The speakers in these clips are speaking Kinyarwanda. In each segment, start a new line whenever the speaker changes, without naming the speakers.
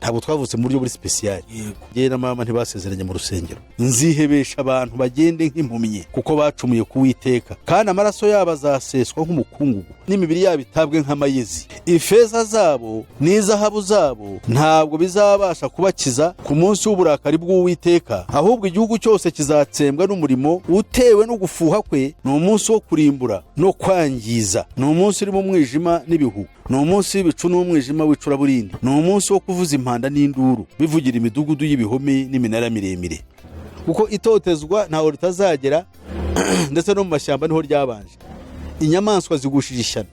Ntabwo twavutse mu buryo buri spécial. Njye na mama ntibasezeranye mu rusengero. Nzihebesha abantu bagende nk'impumyi, kuko bacumuye ku Witeka, kandi amaraso yabo azaseswa nk'umukungugu, n'imibiri yabo itabwe nk'amayezi. Ifeza zabo n'izahabu zabo ntabwo bizabasha kubakiza ku munsi w'uburakari bw'Uwiteka, ahubwo igihugu cyose kizatsembwa n'umurimo utewe no gufuha kwe. Ni umunsi wo kurimbura no kwangiza, ni umunsi urimo umwijima n'ibihu, ni umunsi w'ibicu n'umwijima w'icuraburindi, ni umunsi wo kuvuza impanda n'induru bivugira imidugudu y'ibihome n'iminara miremire. Kuko itotezwa ntaho ritazagera, ndetse no mu mashyamba niho ryabanje. Inyamaswa zigushije ishyano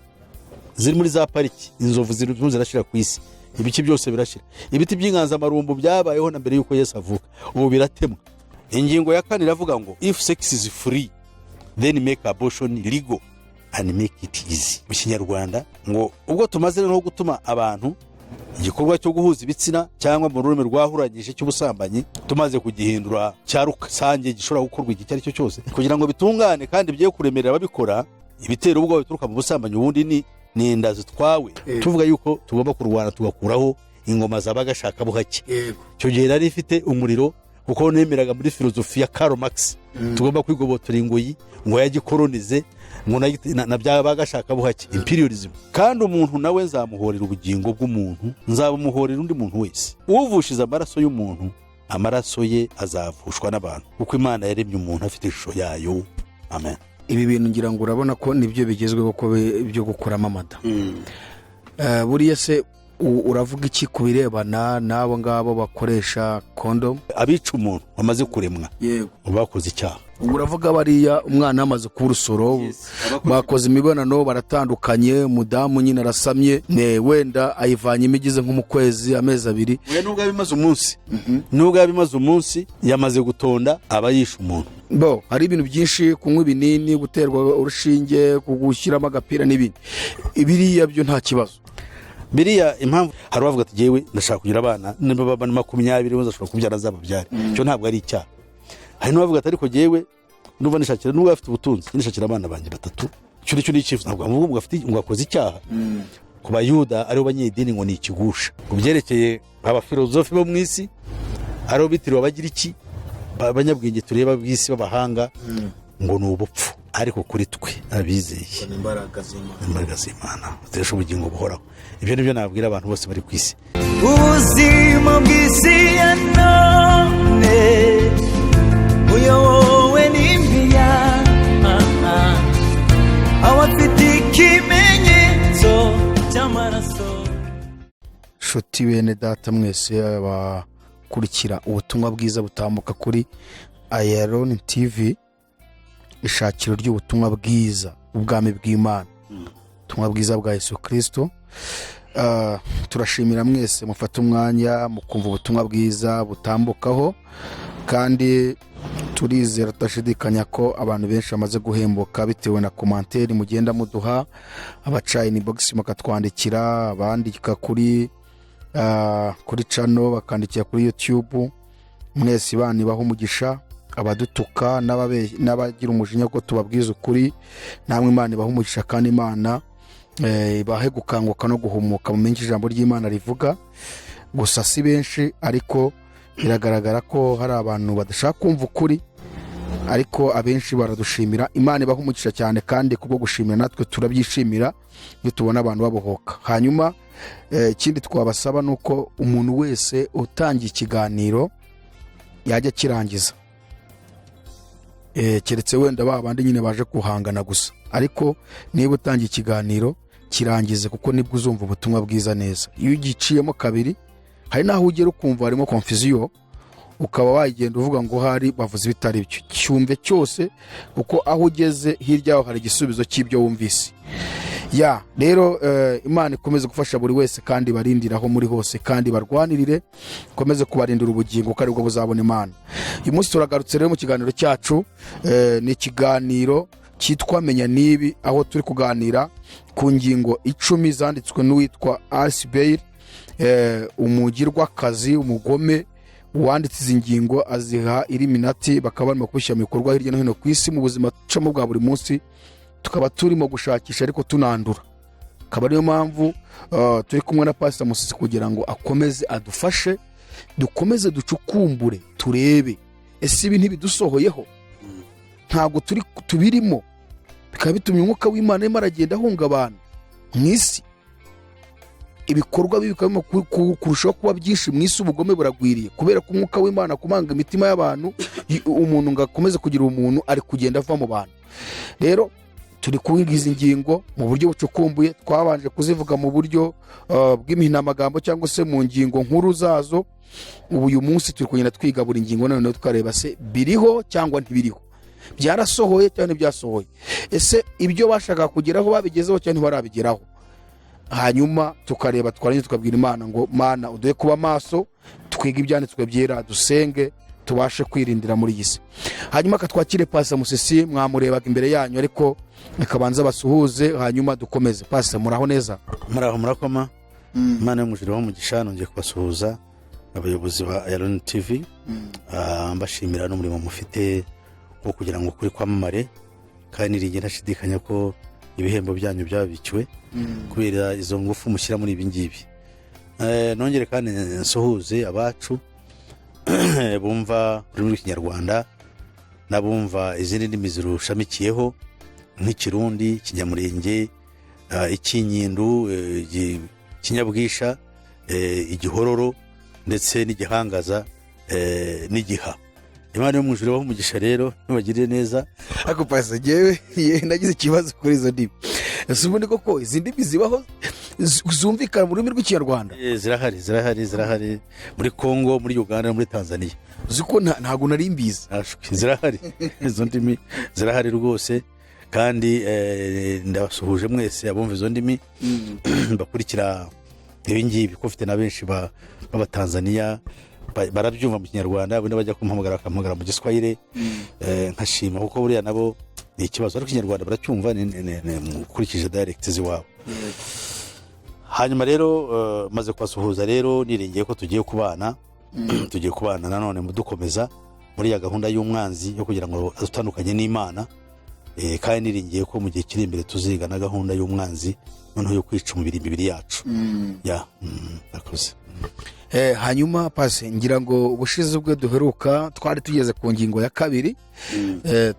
ziri muri za pariki, inzovu zirimo zirashira ku isi, ibiki byose birashira. Ibiti by'inganzamarumbu byabayeho na mbere y'uko Yesu avuka, ubu biratemwa. Ingingo ya kane iravuga ngo: "If sex is free, then make abortion legal and make it easy." Mu Kinyarwanda ngo: ubwo tumaze no gutuma abantu igikorwa cyo guhuza ibitsina, cyangwa mu rurimi rwahuranyije cy'ubusambanyi, tumaze kugihindura cya rusange gishobora gukorwa igihe icyo ari cyo cyose, kugira ngo bitungane kandi bye kuremerera ababikora, ibitera ubwoba bituruka mu busambanyi ubundi ni inda zitwawe. Tuvuga yuko tugomba kurwana tugakuraho ingoma za bagashakabuhake. Icyo gihe nari ifite umuriro, kuko nemeraga muri filozofi ya Karl Marx tugomba kwigobotora ingoyi ngo yagikoronize, ngo na bya bagashakabuhake, imperialism. Kandi umuntu nawe nzamuhorera ubugingo bw'umuntu, nzabumuhorera undi muntu wese uvushize amaraso y'umuntu, amaraso ye azavushwa n'abantu, kuko Imana yaremye umuntu afite ishusho yayo. Amen.
Ibi bintu ngira ngo urabona ko nibyo bigezweho, ko byo gukuramo amada. Buriya se uravuga iki ku birebana n'abo ngabo bakoresha kondomu?
Abica umuntu wamaze kuremwa bakoze icyaha.
Ubwo uravuga bariya umwana yamaze kuba urusoro, bakoze imibonano, baratandukanye, umudamu nyine arasamye, ne wenda ayivanyemo igeze nko mu kwezi, amezi 2.
Oya, nubwo yaba imaze umunsi, nubwo yaba imaze umunsi yamaze gutonda, aba yishe umuntu.
Bo hari ibintu byinshi: kunywa ibinini, guterwa urushinge, gushyiramo agapira n'ibindi. Biriya byo nta kibazo?
Biriya impamvu hari ubavuga ati: "Jyewe ndashaka kugira abana, niba baba 20 bazashobora kubyara azababyare," icyo ntabwo ari icyaha. Hari n'ubavuga ati: "Ariko jyewe ndumva nishakira, nubwo afite ubutunzi, nishakira abana banjye batatu." Icyo nicyo ni icyifuzo, ntabwo avuga ngo afite, ngo akoze icyaha. Ku Bayuda aribo banyedini ngo ni ikigusha. Ku byerekeye abafilozofi bo mu isi, aribo bitiriwe Abagiriki, abanyabwenge tureba b'isi b'abahanga, ngo ni ubupfu. Ariko kuri twe abizeye,
imbaraga z'Imana.
Imbaraga z'Imana zitesha ubugingo buhoraho. Ibyo nibyo nabwira abantu bose bari ku isi.
Ubuzima bw'isi ya none buyobowe n'impiya, abafite ikimenyetso cy'amaraso.
Nshuti bene data mwese abakurikira ubutumwa bwiza butambuka kuri Ayaroni TV, ishakiro ry'ubutumwa bwiza ubwami bw'Imana, ubutumwa bwiza bwa Yesu Kirisito. Turashimira mwese mufate umwanya mukumva ubutumwa bwiza butambukaho, kandi turizera tudashidikanya ko abantu benshi bamaze guhembuka bitewe na commentaire mugenda muduha, abaca inbox mukatwandikira, abandika kuri channel, bakandikira kuri YouTube. Mwese Imana ibaha umugisha. Abadutuka n'abagira umujinya ko tubabwiza ukuri, namwe Imana ibaha umugisha, kandi Imana ibahe gukanguka no guhumuka, mumenye ijambo ry'Imana rivuga. Gusa si benshi, ariko biragaragara ko hari abantu badashaka kumva ukuri, ariko abenshi baradushimira. Imana ibaha umugisha cyane, kandi kubwo gushimira natwe turabyishimira iyo tubona abantu babohoka. Hanyuma ikindi twabasaba ni uko umuntu wese utangiye ikiganiro yajya akirangiza, keretse wenda ba bandi nyine baje guhangana gusa. Ariko niba utangiye ikiganiro, kirangize, kuko nibwo uzumva ubutumwa bwiza neza. Iyo ugiciyemo kabiri, hari n'aho ugera ukumva harimo confusion, ukaba wagenda uvuga ngo hari bavuze ibitari byo. Cyumve cyose, kuko aho ugeze hirya yaho hari igisubizo cy'ibyo wumvise. Ya rero, Imana ikomeze gufasha buri wese, kandi barindire aho muri hose, kandi barwanirire, ikomeze kubarindira ubugingo, ko aribwo buzabona Imana. Uyu munsi turagarutse rero mu kiganiro cyacu. Ni ikiganiro cyitwa Menya Nibi, aho turi kuganira ku ngingo 10 zanditswe n'uwitwa Alice Bailey, umugirwakazi, umugome wanditse izi ngingo, aziha Illuminati, bakaba barimo kubishyira mu bikorwa hirya no hino ku isi mu buzima ducamo bwa buri munsi. Tukaba turimo gushakisha ariko tunandura. Akaba ariyo mpamvu turi kumwe na Pasita Musisi kugira ngo akomeze adufashe, dukomeze ducukumbure, turebe ese ibi ntibidusohoyeho, ntabwo turi tubirimo, bikaba bitumye umwuka w'Imana arimo aragenda ahunga abantu mu isi, ibikorwa bibi bikaba birimo kurushaho kuba byinshi mu isi, ubugome buragwiriye kubera ko umwuka w'Imana kumanga imitima y'abantu, umuntu ngo akomeze kugira umuntu ari kugenda ava mu bantu. Rero turi kuwiga izi ngingo mu buryo bucukumbuye. Twabanje kuzivuga mu buryo bw'impinamagambo cyangwa se mu ngingo nkuru zazo. Ubu uyu munsi turi kugenda twiga buri ngingo, noneho tukareba se biriho cyangwa ntibiriho, byarasohoye cyangwa ntibyasohoye, ese ibyo bashakaga kugeraho babigezeho cyangwa ntibarabigeraho. Hanyuma tukareba, twarangiza tukabwira Imana ngo: "Mana, uduhe kuba maso, twige ibyanditswe byera, dusenge, tubashe kwirindira muri iyi si." Hanyuma akatwakire Pasita Musisi, mwamurebaga imbere yanyu, ariko akabanza basuhuze, hanyuma dukomeze. Pasita, muraho neza?
Muraho, murakoma. Imana yo mu ijuru umugisha. Nongeye kubasuhuza, abayobozi ba Ayaloni TV, mbashimira n'umurimo mufite wo kugira ngo ukuri kwamamare, kandi niringiye ntashidikanya ko ibihembo byanyu byabikiwe kubera izo ngufu mushyira muri ibi ngibi. Nongere kandi nsuhuze abacu bumva ururimi rw'Ikinyarwanda n'abumva izindi ndimi zirushamikiyeho nk'Ikirundi, Ikinyamurenge, Ikinyindu, Ikinyabwisha, Igihororo ndetse n'Igihangaza, n'Igiha. Imana yo mu ijuru ibahe umugisha rero, ntibagirire neza.
Ariko pasi, ngewe nagize ikibazo kuri izo ndimi. Ese ubundi koko izi ndimi zibaho zumvikana mu rurimi rw'Ikinyarwanda?
Zirahari, zirahari, zirahari muri Congo, muri Uganda no muri Tanzania.
Uzi ko ntabwo nari mbizi?
Ashwi, zirahari, izo ndimi zirahari rwose. Kandi ndabasuhuje mwese abumva izo ndimi bakurikira ibi ngibi, ko mfite na benshi b'Abatanzaniya barabyumva mu Kinyarwanda, ubundi bajya kumpamagara bakampamagara mu Giswahili, nkashima kuko buriya nabo ni ikibazo, ariko Ikinyarwanda baracyumva ukurikije dialect z'iwabo. Hanyuma rero maze kubasuhuza rero, niringiye ko tugiye kubana nanone mu dukomeza muri ya gahunda y'umwanzi yo kugira ngo adutandukanye n'Imana. Kandi niringiye ko mu gihe kiri imbere tuziga na gahunda y'umwanzi noneho yo kwica umubiri, imibiri yacu ya akoze.
Hanyuma pasi, ngira ngo ubushize ubwo duheruka twari tugeze ku ngingo ya kabiri,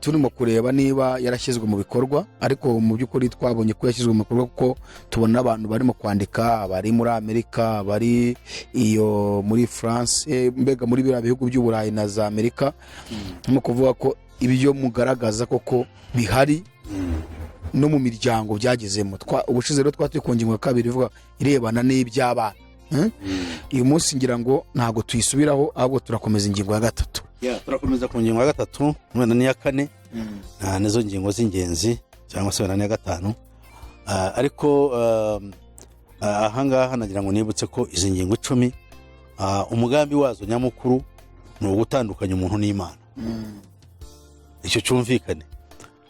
turimo kureba niba yarashyizwe mu bikorwa. Ariko mu by'ukuri twabonye ko yashyizwe mu bikorwa, kuko tubona abantu barimo kwandika, bari muri Amerika, bari iyo muri France, mbega muri biriya bihugu by'Uburayi na za Amerika, ni kuvuga ko ibyo mugaragaza koko bihari no mu miryango byagezemo. Ubushize rero twari turi ku ngingo ya kabiri ivuga irebana n'iby'abana. Uyu munsi ngira ngo ntabwo tuyisubiraho, ahubwo turakomeza ingingo ya gatatu.
Ya, turakomeza ku ngingo ya gatatu wenda n'iya kane. Nizo ngingo z'ingenzi, cyangwa se wenda n'iya gatanu. Ariko ahangaha nagira ngo nibutse ko izi ngingo 10, umugambi wazo nyamukuru ni ugutandukanya umuntu n'Imana. Icyo cyumvikane.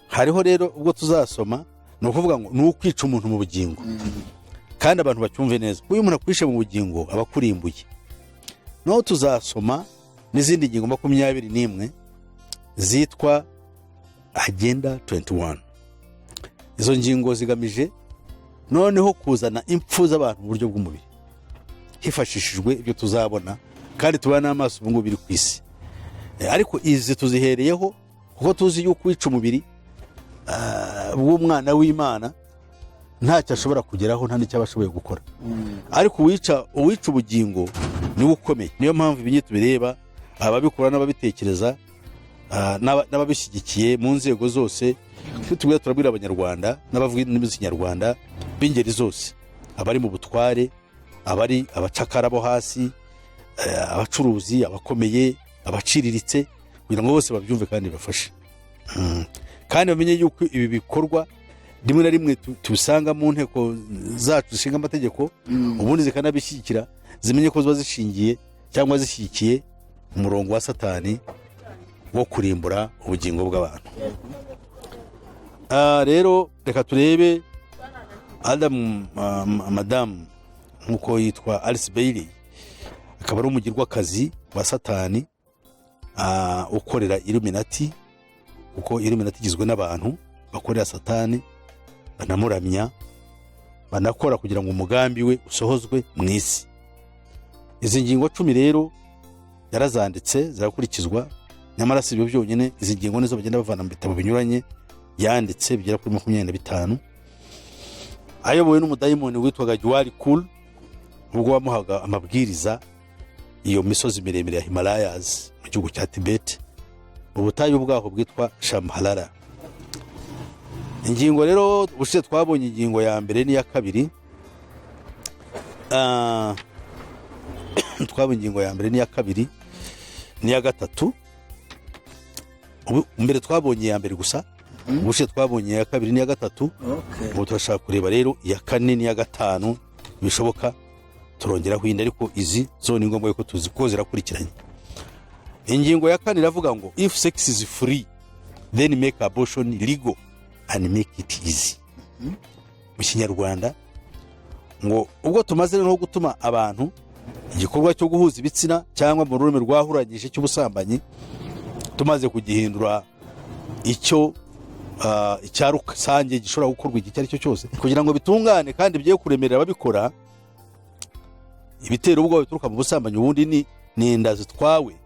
Hariho rero ubwo tuzasoma, ni ukuvuga ngo ni ukwica umuntu mu bugingo, kandi abantu bacyumve neza ko iyo umuntu akwishe mu bugingo aba akurimbuye. Naho tuzasoma n'izindi ngingo 21 zitwa Agenda 21. Izo ngingo zigamije noneho kuzana impfu z'abantu mu buryo bw'umubiri hifashishijwe ibyo tuzabona kandi tubona n'amaso ubu ngubu biri ku isi. Ariko izi tuzihereyeho kuko tuzi yuko wica umubiri w'umwana w'Imana ntacyo ashobora kugeraho, nta n'icyo aba ashoboye gukora. Ariko uwica ubugingo niwe ukomeye. Niyo mpamvu ibi ngibi tubireba, ababikora n'ababitekereza, n'ababishyigikiye mu nzego zose. Iyo tubwira, turabwira Abanyarwanda n'abavuga indimi z'Ikinyarwanda b'ingeri zose, abari mu butware, abari abacakara bo hasi, abacuruzi, abakomeye, abaciriritse, kugira ngo bose babyumve kandi bafashe. Kandi bamenye yuko ibi bikorwa rimwe na rimwe tubisanga mu nteko zacu zishinga amategeko, ubundi zikanabishyigikira, zimenye ko ziba zishingiye cyangwa zishyigikiye umurongo wa Satani wo kurimbura ubugingo bw'abantu. Rero reka turebe Adamu, madamu nk'uko yitwa Alice Bailey, akaba ari umugirwakazi wa Satani, ukorera Illuminati, kuko Illuminati igizwe n'abantu bakorera Satani banamuramya. Banakora kugira ngo umugambi we usohozwe mu isi. Izi ngingo 10 rero yarazanditse, zirakurikizwa. Nyamara si ibyo byonyine, izi ngingo nizo bagenda bavana mu bitabo binyuranye yanditse bigera kuri 25, ayobowe n'umudayimoni witwaga Djwhal Khul, ubwo wamuhaga amabwiriza iyo misozi miremire ya Himalayas mu gihugu cya Tibet, mu butayu bwaho bwitwa Shambhala. Ingingo rero, ubushize twabonye ingingo ya mbere n'iya kabiri. Twabonye ingingo ya mbere n'iya kabiri n'iya gatatu. Ubu mbere twabonye iya mbere gusa, ubushize twabonye iya kabiri n'iya gatatu. Ubu turashaka kureba rero iya kane n'iya gatanu. Bishoboka turongeraho indi, ariko izi zo ni ngombwa yuko tuzi ko zirakurikiranye. Ingingo ya kane iravuga ngo: "If sex is free, then make abortion legal and make it easy." Mu Kinyarwanda ngo ubwo tumaze no gutuma abantu igikorwa cyo guhuza ibitsina, cyangwa mu rurimi rwahuranyije cy'ubusambanyi, tumaze kugihindura icyo icya rusange gishobora gukorwa igihe icyo ari cyo cyose, kugira ngo bitungane kandi bye kuremerera ababikora, ibitera ubwoba bituruka mu busambanyi ubundi ni inda zitwawe.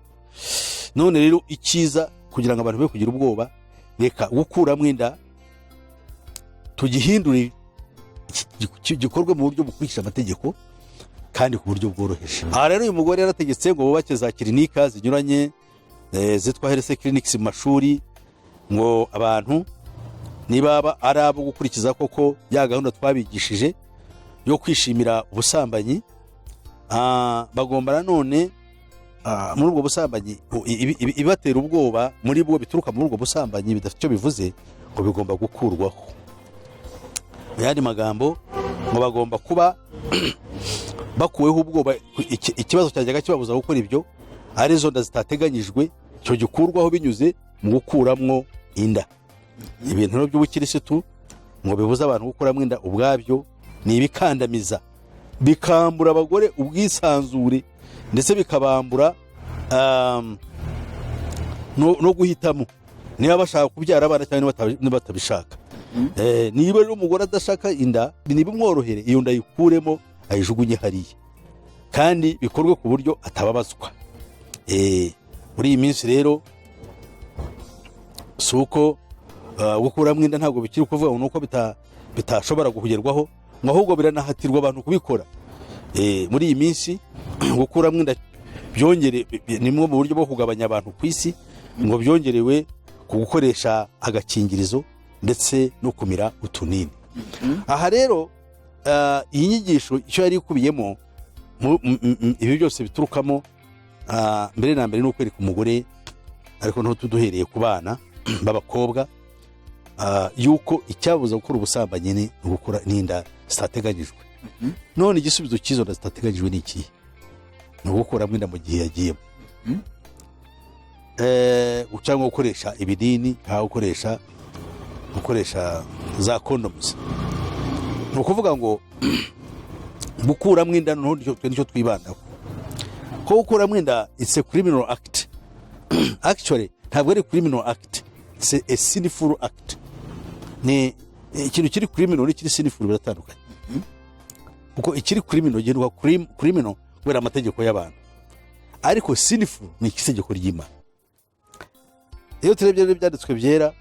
None rero icyiza, kugira ngo abantu be kugira ubwoba, reka gukuramo inda tugihindure gikorwe mu buryo bukurikije amategeko kandi ku buryo bworoheje. Aha rero uyu mugore yarategetse ngo bubake za kilinika zinyuranye, zitwa health clinics mu mashuri, ngo abantu niba ari abo gukurikiza koko ya gahunda twabigishije yo kwishimira ubusambanyi, bagomba nanone muri ubwo busambanyi ibibatera ubwoba muri bwo bituruka muri ubwo busambanyi bidafite icyo bivuze, ngo bigomba gukurwaho. Mu yandi magambo, ngo bagomba kuba bakuweho ubwoba. Ikibazo cyajyaga kibabuza gukora ibyo, arizo nda zitateganyijwe, icyo gikurwaho binyuze mu gukuramwo inda. Ibintu rero by'ubukirisitu ngo bibuze abantu gukuramo inda ubwabyo ni ibikandamiza, bikambura abagore ubwisanzure, ndetse bikabambura no guhitamo niba bashaka kubyara abana cyangwa niba batabishaka. Niba rero umugore adashaka inda, ntibimworohere, iyo nda ayikuremo, ayijugunye hariya, kandi bikorwe ku buryo atababazwa. Muri iyi minsi rero si uko gukuramo inda ntabwo bikiri ukuvuga ngo ni uko bitashobora kugerwaho, ngo ahubwo biranahatirwa abantu kubikora. Muri iyi minsi gukuramo inda byongere ni bumwe mu buryo bwo kugabanya abantu ku isi, ngo byongerewe ku gukoresha agakingirizo ndetse no kumira utunini. Aha rero iyi nyigisho icyo yari ikubiyemo ibi byose biturukamo, mbere na mbere ni ukwereka umugore, ariko duhereye ku bana b'abakobwa, yuko icyabuza gukora ubusambanyi ni ugukura n'inda zitateganyijwe. None igisubizo cy'izo nda zitateganyijwe ni ikihe? Ni ugukuramo inda mu gihe yagiyemo, cyangwa gukoresha ibinini, cyangwa gukoresha za condoms. Ni ukuvuga ngo gukuramo inda noneho nicyo twibandaho, ko gukuramo inda it's a criminal act. Actually ntabwo ari criminal act, it's a sinful act. Ni ikintu kiri criminal n'ikiri sinful biratandukanye, kuko ikiri criminal gihinduka criminal kubera amategeko y'abantu, ariko sinful ni itegeko ry'Imana. Iyo turebye rero ibyanditswe byera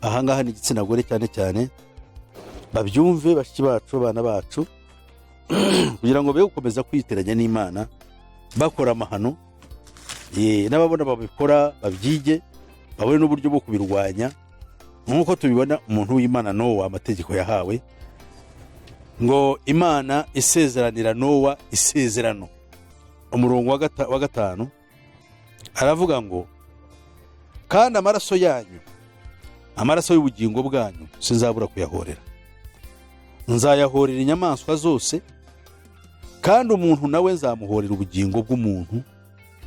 ahangaha, ni igitsina gore cyane cyane babyumve, bashiki bacu, abana bacu, kugira ngo be gukomeza kwiteranya n'Imana bakora amahano. N'ababona babikora babyige, babone n'uburyo bwo kubirwanya. Nk'uko tubibona, umuntu w'Imana Nowa, amategeko yahawe, ngo Imana isezeranira Nowa isezerano, umurongo wa gatanu aravuga ngo: "Kandi amaraso yanyu, amaraso y'ubugingo bwanyu, sinzabura kuyahorera. Nzayahorera inyamaswa zose, kandi umuntu nawe nzamuhorera ubugingo bw'umuntu,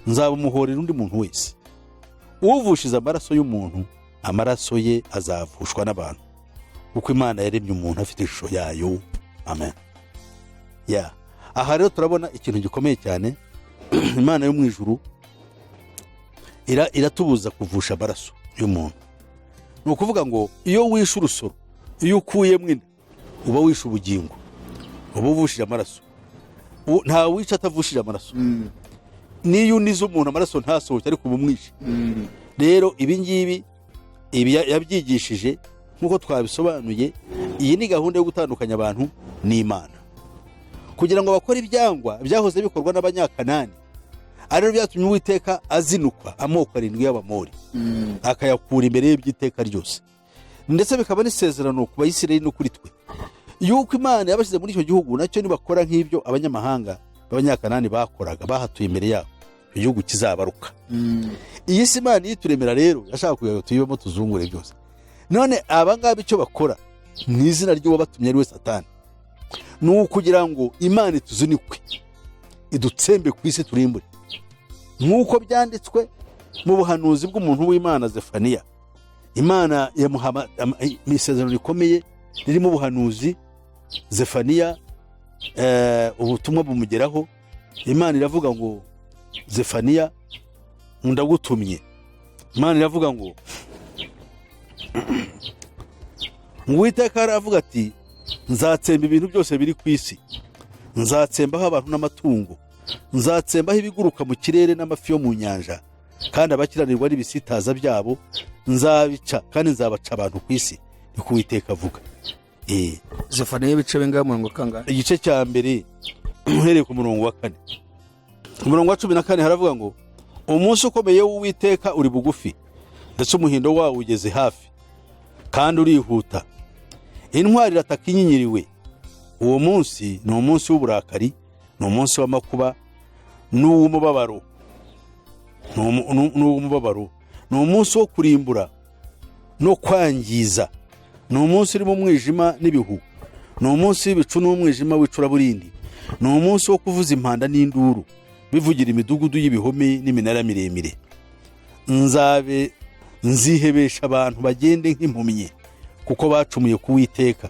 nzabumuhorera undi muntu wese. Uvushize amaraso y'umuntu, amaraso ye azavushwa n'abantu, kuko Imana yaremye umuntu afite ishusho yayo." Amen. Ya, aha rero turabona ikintu gikomeye cyane. Imana yo mu ijuru iratubuza kuvusha amaraso y'umuntu. Ni ukuvuga ngo iyo wishe urusoro Iyo ukuyemo inda uba wishe ubugingo, uba uvushije amaraso. Nta wica atavushije amaraso. Niyo unize umuntu amaraso ntasohoke, ariko uba umwishe. Rero ibi ngibi, ibi yabyigishije nk'uko twabisobanuye. Iyi ni gahunda yo gutandukanya abantu n'Imana kugira ngo bakore ibyangwa byahoze bikorwa n'Abanyakanani, ari byo byatumye Uwiteka azinukwa amoko arindwi y'Abamori, akayakura imbere ye by'iteka ryose. Ndetse bikaba n'isezerano ku Bayisirayeli no kuri twe yuko Imana yabashyize muri icyo gihugu, nacyo nibakora nk'ibyo abanyamahanga b'Abanyakanani bakoraga bahatuye imbere yabo, icyo gihugu kizabaruka. Iyi si Imana iyituremera rero yashaka kugira ngo tuyibemo, tuzungure byose. None aba ngaba icyo bakora mu izina ry'uwabatumye, ari we Satani, ni ukugira ngo Imana ituzinikwe, idutsembe ku isi, turimbure, nk'uko byanditswe mu buhanuzi bw'umuntu w'Imana Zefaniya. Imana yamuha isezerano rikomeye ririmo ubuhanuzi. Zefaniya, ubutumwa bumugeraho, Imana iravuga ngo: "Zefaniya, ndagutumye." Imana iravuga ngo Uwiteka aravuga ati: "Nzatsemba ibintu byose biri ku isi, nzatsembaho abantu n'amatungo, nzatsembaho ibiguruka mu kirere n'amafi yo mu nyanja, kandi abakiranirwa n'ibisitaza byabo nzabica, kandi nzabaca abantu ku isi, niko Uwiteka avuga."
Zefaniya, ibice bingahe, umurongo kangahe?
Igice cya mbere, uhereye ku murongo wa 4. Ku murongo wa 14 haravuga ngo: "Umunsi ukomeye w'Uwiteka uri bugufi, ndetse umuhindo wawo ugeze hafi kandi urihuta. Intwari irataka inyinyiriwe. Uwo munsi ni umunsi w'uburakari, ni umunsi w'amakuba n'uw'umubabaro, n'uw'umubabaro, ni umunsi wo kurimbura no kwangiza, ni umunsi urimo umwijima n'ibihu, ni umunsi w'ibicu n'umwijima w'icuraburindi, ni umunsi wo kuvuza impanda n'induru bivugira imidugudu y'ibihome n'iminara miremire. Nzabe nzihebesha abantu bagende nk'impumyi, kuko bacumuye ku Uwiteka,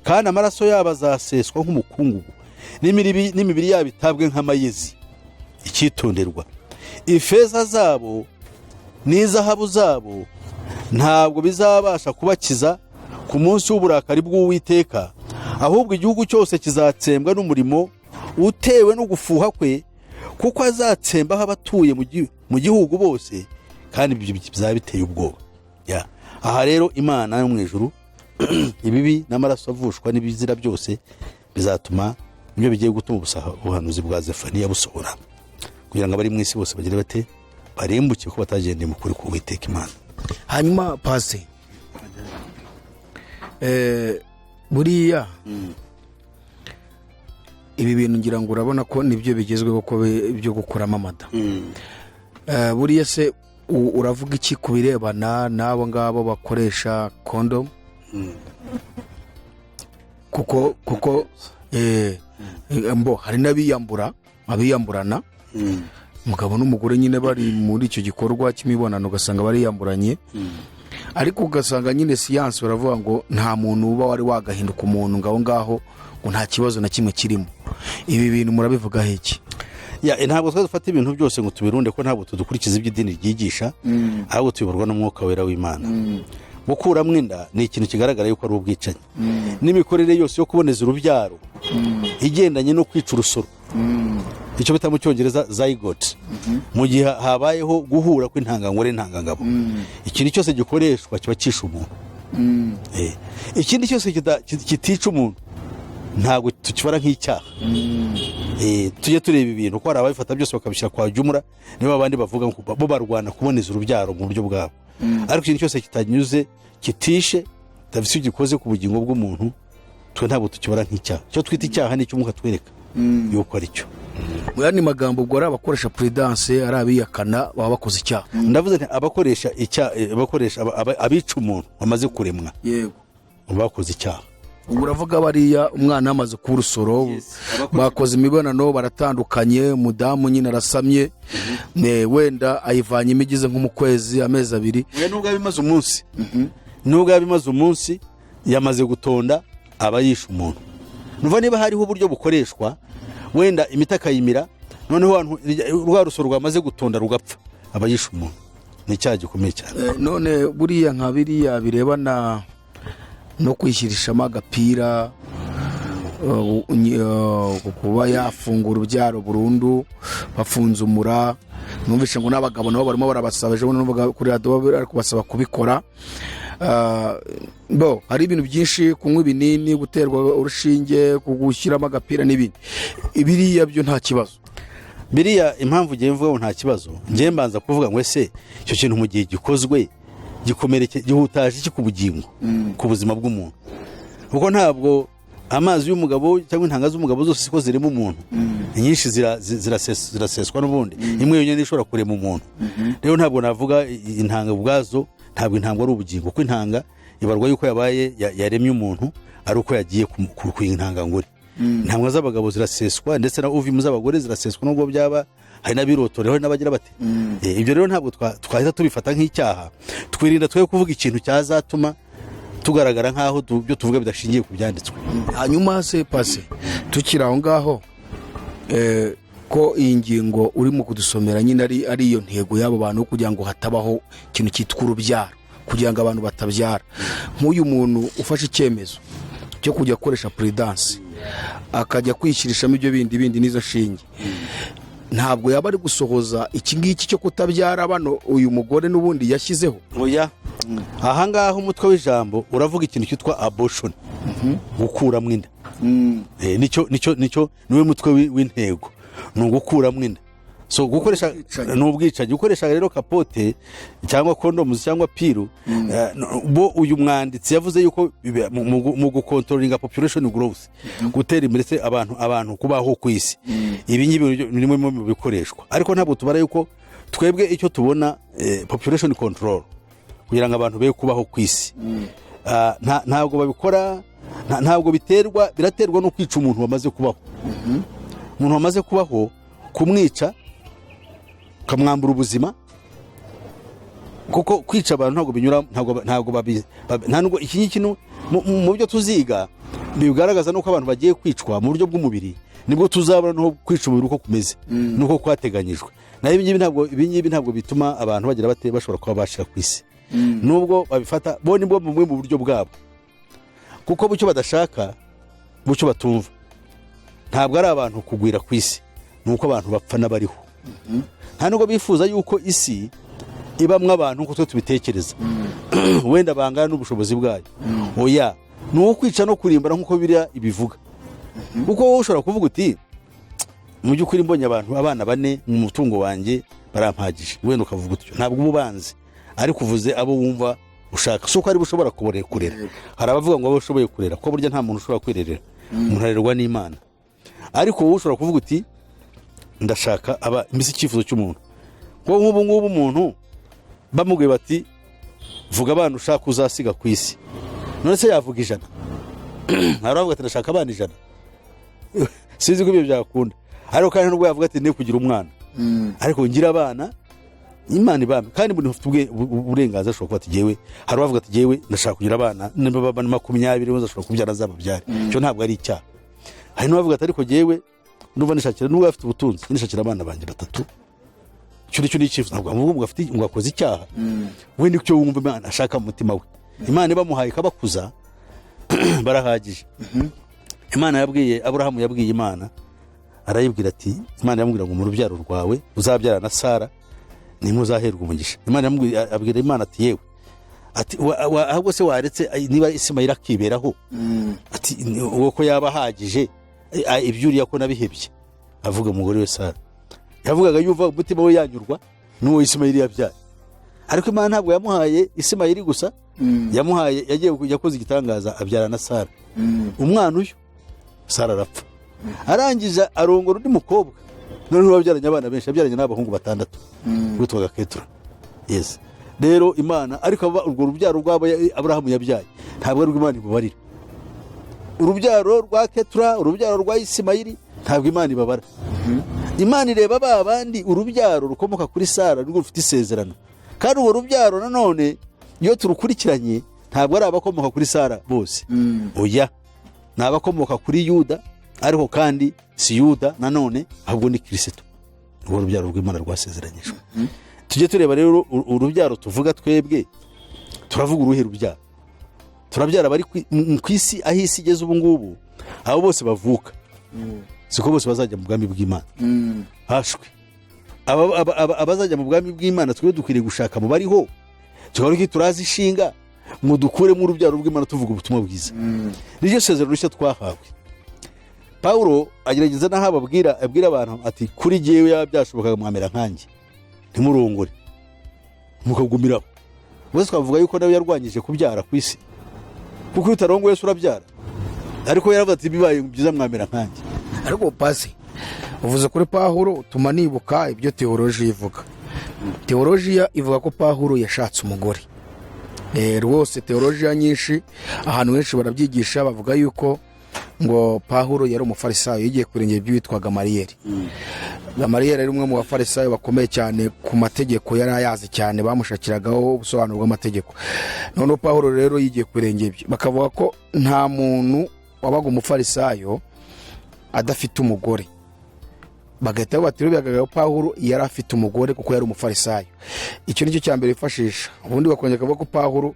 kandi amaraso yabo azaseswa nk'umukungugu, n'imibiri yabo itabwe nk'amayezi. Icyitonderwa: ifeza zabo n'izahabu zabo ntabwo bizabasha kubakiza ku munsi w'uburakari bw'Uwiteka. Ahubwo igihugu cyose kizatsembwa n'umurimo utewe no gufuha kwe, kuko azatsembaho abatuye mu gihugu bose, kandi ibyo bizaba biteye ubwoba." Ya. Aha rero Imana yo mu ijuru, ibibi n'amaraso avushwa n'ibizira byose bizatuma, nibyo bigiye gutuma ubuhanuzi bwa Zefaniya busohora, kugira ngo abari mu isi bose bagire bate? Barimbuke, ko batagendeye mu kuri k'Uwiteka Imana.
Hanyuma pasi, buriya ibi bintu ngira ngo urabona ko nibyo bigezweho, ko byo gukuramo amada. Buriya se uravuga iki ku birebana n'abo ngabo bakoresha kondomu? Kuko mbo hari n'abiyambura, abiyamburana, umugabo n'umugore nyine bari muri icyo gikorwa cy'imibonano, ugasanga bariyamburanye. Ariko ugasanga nyine siyansi baravuga ngo nta muntu uba wari wagahinduka umuntu, ngo aho ngaho ngo nta kibazo na kimwe kirimo. Ibi bintu murabivugaho iki?
Ya, ntabwo twari dufata ibintu byose ngo tubirunde, ko ntabwo tudukurikiza ibyo idini ryigisha, ahubwo tuyoborwa n'Umwuka Wera w'Imana. Gukuramo inda ni ikintu kigaragara yuko ari ubwicanyi, n'imikorere yose yo kuboneza urubyaro igendanye no kwica urusoro, icyo bita mu Cyongereza zygote, mu gihe habayeho guhura kw'intangangore n'intangangabo, ikintu cyose gikoreshwa kiba cyishe umuntu. Ikindi cyose kitica umuntu ntabwo tukibara nk'icyaha. Tujye tureba ibintu, ko hari ababifata byose bakabishyira kwa jumura, niba abandi bavuga ngo bo barwana kuboneza urubyaro mu buryo bwabo. Ariko ikintu cyose kitanyuze, kitishe, kitafite icyo gikoze ku bugingo bw'umuntu, twe ntabwo tukibara nk'icyaha. Icyo twita icyaha ni icyo Umwuka twereka yuko ari cyo.
Mu yandi magambo, ubwo ari abakoresha Prudence, ari abiyakana, baba bakoze icyaha?
Ndavuze nti abakoresha icyaha, abakoresha abica umuntu wamaze kuremwa, bakoze icyaha.
Ubwo uravuga bariya umwana yamaze kuba urusoro, bakoze imibonano, baratandukanye, umudamu nyine arasamye, wenda ayivanyemo igeze nko mu kwezi, amezi 2.
Oya, nubwo yaba imaze umunsi, nubwo yaba imaze umunsi yamaze gutonda, aba yishe umuntu. Nuva niba hariho uburyo bukoreshwa, wenda imiti akayimira, noneho rwa rusoro rwamaze gutonda rugapfa, aba yishe umuntu. Ni icyaha gikomeye cyane.
None buriya nka biriya birebana No kwishyirishamo agapira, kuba yafungura urubyaro burundu, bafunze umura. Numvise ngo n'abagabo nabo barimo barabasaba, ejo bundi numvaga kuri radiyo bari kubasaba kubikora. Bo hari ibintu byinshi, kunywa ibinini, guterwa urushinge, gushyiramo agapira n'ibindi. Biriya byo nta kibazo?
Biriya, impamvu ugiye mvuga ngo nta kibazo, ngiye mbanza kuvuga ngo: ese icyo kintu mu gihe gikozwe gikomereke, gihutaje iki ku bugingo, ku buzima bw'umuntu? Kuko ntabwo amazi y'umugabo cyangwa intanga z'umugabo zose siko zirema umuntu. Inyinshi ziraseswa n'ubundi, imwe yonyine ishobora kurema umuntu. Rero ntabwo navuga intanga ubwazo, ntabwo intanga ari ubugingo, kuko intanga ibarwa yuko yabaye yaremye umuntu ari uko yagiye ku intangangore. Intanga z'abagabo ziraseswa, ndetse na ovum z'abagore ziraseswa, nubwo byaba hari n'abirotoreho, hari n'abagira bate. Ibyo rero ntabwo twahita tubifata nk'icyaha. Twirinda twe kuvuga ikintu cyazatuma tugaragara nk'aho ibyo tuvuga bidashingiye ku byanditswe.
Hanyuma se pase, tukiri aho ngaho, ko iyi ngingo urimo kudusomera nyine ari iyo ntego y'abo bantu, kugira ngo hatabaho ikintu cyitwa urubyaro, kugira ngo abantu batabyara, nk'uyu muntu ufashe icyemezo cyo kujya akoresha Prudence, akajya kwishyirishamo ibyo bindi bindi n'izo shinge, ntabwo yaba ari gusohoza iki ngiki cyo kutabyara bano uyu mugore n'ubundi yashyizeho?
Oya, ahangaha umutwe w'ijambo uravuga ikintu cyitwa abortion, gukuramo inda. Nicyo niwe mutwe w'intego, ni ugukuramo inda. So gukoresha
Ubwicanyi.
Ni ubwicanyi. Gukoresha rero capote cyangwa condoms cyangwa pill, bo uyu mwanditsi yavuze yuko mu gucontrollinga population growth, gutera imbere se abantu kubaho ku isi, ibi ngibi ni bimwe mu bikoreshwa. Ariko ntabwo tubara yuko twebwe icyo tubona, population control, kugira ngo abantu be kubaho ku isi. Ntabwo babikora, ntabwo biterwa, biraterwa no kwica umuntu wamaze kubaho. Umuntu wamaze kubaho, kumwica ukamwambura ubuzima, kuko kwica abantu ntabwo binyura, ntabwo nta nubwo iki ngiki mu byo tuziga bigaragaza nuko abantu bagiye kwicwa mu buryo bw'umubiri, nibwo tuzabona n'uko kwica umubiri uko kumeze nuko kwateganyijwe. Naho ibi ngibi ntabwo bituma abantu bagira bate, bashobora kuba bashira ku isi, nubwo babifata bo nibwo bumwe mu buryo bwabo, kuko bucyo badashaka, bucyo batumva, ntabwo ari abantu kugwira ku isi, ni uko abantu bapfa n'abariho. Nta nubwo bifuza yuko isi ibamwo abantu nk'uko twe tubitekereza, wenda bangana n'ubushobozi bwayo. Oya, ni uwo kwica no kurimbura nk'uko biriya ibivuga. Kuko wowe ushobora kuvuga uti: mu by'ukuri mbonye abantu, abana bane mu mutungo wanjye barampagije. Wenda ukavuga utyo, ntabwo uba ubanze, ariko uvuze abo wumva ushaka, si uko ari bo ushobora kurera. Hari abavuga ngo abo ushoboye kurera, ko burya nta muntu ushobora kwirerera, umuntu arerwa n'Imana. Ariko wowe ushobora kuvuga uti: ndashaka aba. Mbese icyifuzo cy'umuntu, kuko nk'ubu ngubu umuntu bamubwiye bati: vuga abana ushaka uzasiga ku isi, none se yavuga 100? Hari abavuga ati: ndashaka abana 100. Sinzi ko ibyo byakunda. Ariko kandi nubwo yavuga ati: ne kugira umwana, ariko ngira abana, Imana ibambe. Kandi buri ufite uburenganzira ashobora kuba ati: jyewe, hari abavuga ati: jyewe ndashaka kugira abana, niba baba 20 bose ashobora kubyara azababyare, icyo ntabwo ari icyaha. Hari n'abavuga ati: ariko jyewe ndumva nishakira, nubwo afite ubutunzi, nishakira abana banjye batatu. Icyo nicyo ni icyifuzo, ntabwo avuga ngo afite, ngo akoze icyaha. We nicyo wumva Imana ashaka mu mutima we, Imana ibamuhaye ikabakuza, barahagije. Imana yabwiye Aburahamu, yabwiye Imana, arayibwira ati, Imana yamubwira ngo: mu rubyaro rwawe uzabyara na Sara nimwe uzaherwa umugisha. Imana yamubwiye, abwira Imana ati: yewe, ati ahubwo se waretse niba Isimayili akiberaho, ati uwo ko yaba ahagije, ibyo uriya ko nabihebye. Avuga umugore we Sara, yavugaga yumva umutima we yanyurwa n'uwo Isimayili yabyaye. Ariko Imana ntabwo yamuhaye Isimayili gusa, yamuhaye, yagiye yakoze igitangaza, abyara na Sara umwana. Uyu Sara arapfa, arangije arongora undi mukobwa, noneho babyaranye abana benshi, yabyaranye n'abahungu batandatu witwaga Ketura. Yes, rero Imana, ariko urwo rubyaro rw'abo Aburahamu yabyaye ntabwo ari Imana imubarira. Urubyaro rwa Ketura, urubyaro rwa Isimayili, ntabwo Imana ibabara. Imana ireba ba bandi, urubyaro rukomoka kuri Sara rwo rufite isezerano. Kandi urwo rubyaro nanone iyo turukurikiranye, ntabwo ari abakomoka kuri Sara bose, oya, ni abakomoka kuri Yuda. Ariko kandi si Yuda nanone, ahubwo ni Kirisito, urwo rubyaro rw'Imana rwasezeranyijwe. Tujye tureba rero urubyaro tuvuga. Twebwe turavuga uruhe rubyaro? Turabyara abari ku isi, aho isi igeze ubu ngubu, abo bose bavuka siko bose bazajya mu bwami bw'Imana. Hashwe abazajya mu bwami bw'Imana, twe dukwiriye gushaka mu bariho, tukaba ko turazi ishinga ngo dukuremo urubyaro rw'Imana, tuvuga ubutumwa bwiza. Niryo sezerano rishya twahawe. Pawulo agerageza n'aho ababwira, abwira abantu ati: "Kuri jyewe yaba byashobokaga mwamera nkanjye, ntimurongore, mukagumiraho." Ubwo twavuga yuko nawe yarwanyije kubyara ku isi, kuko iyo utarongoye se urabyara? Ariko yaravuze ati: "Bibaye byiza mwamera nkanjye."
Ariko pasi, uvuze kuri Pahuro utuma nibuka ibyo teolojiya ivuga. Teolojiya ivuga ko Pahuro yashatse umugore. Rwose teolojiya nyinshi, ahantu henshi barabyigisha, bavuga yuko ngo Pahuro yari umufarisayo, yigiye kurengera iby'uwitwa Gamariyeri. Gamariyeri yari umwe mu bafarisayo bakomeye cyane, ku mategeko yari ayazi cyane, bamushakiragaho ubusobanuro bw'amategeko. Noneho Pahuro rero yigiye kurengera ibyo, bakavuga ko nta muntu wabaga umufarisayo adafite umugore. Bagahita bati rero bigaragara ko Pawulo yari afite umugore kuko yari umufarisayo. Icyo nicyo cya mbere bifashisha. Ubundi bakongera bakavuga ko Pawulo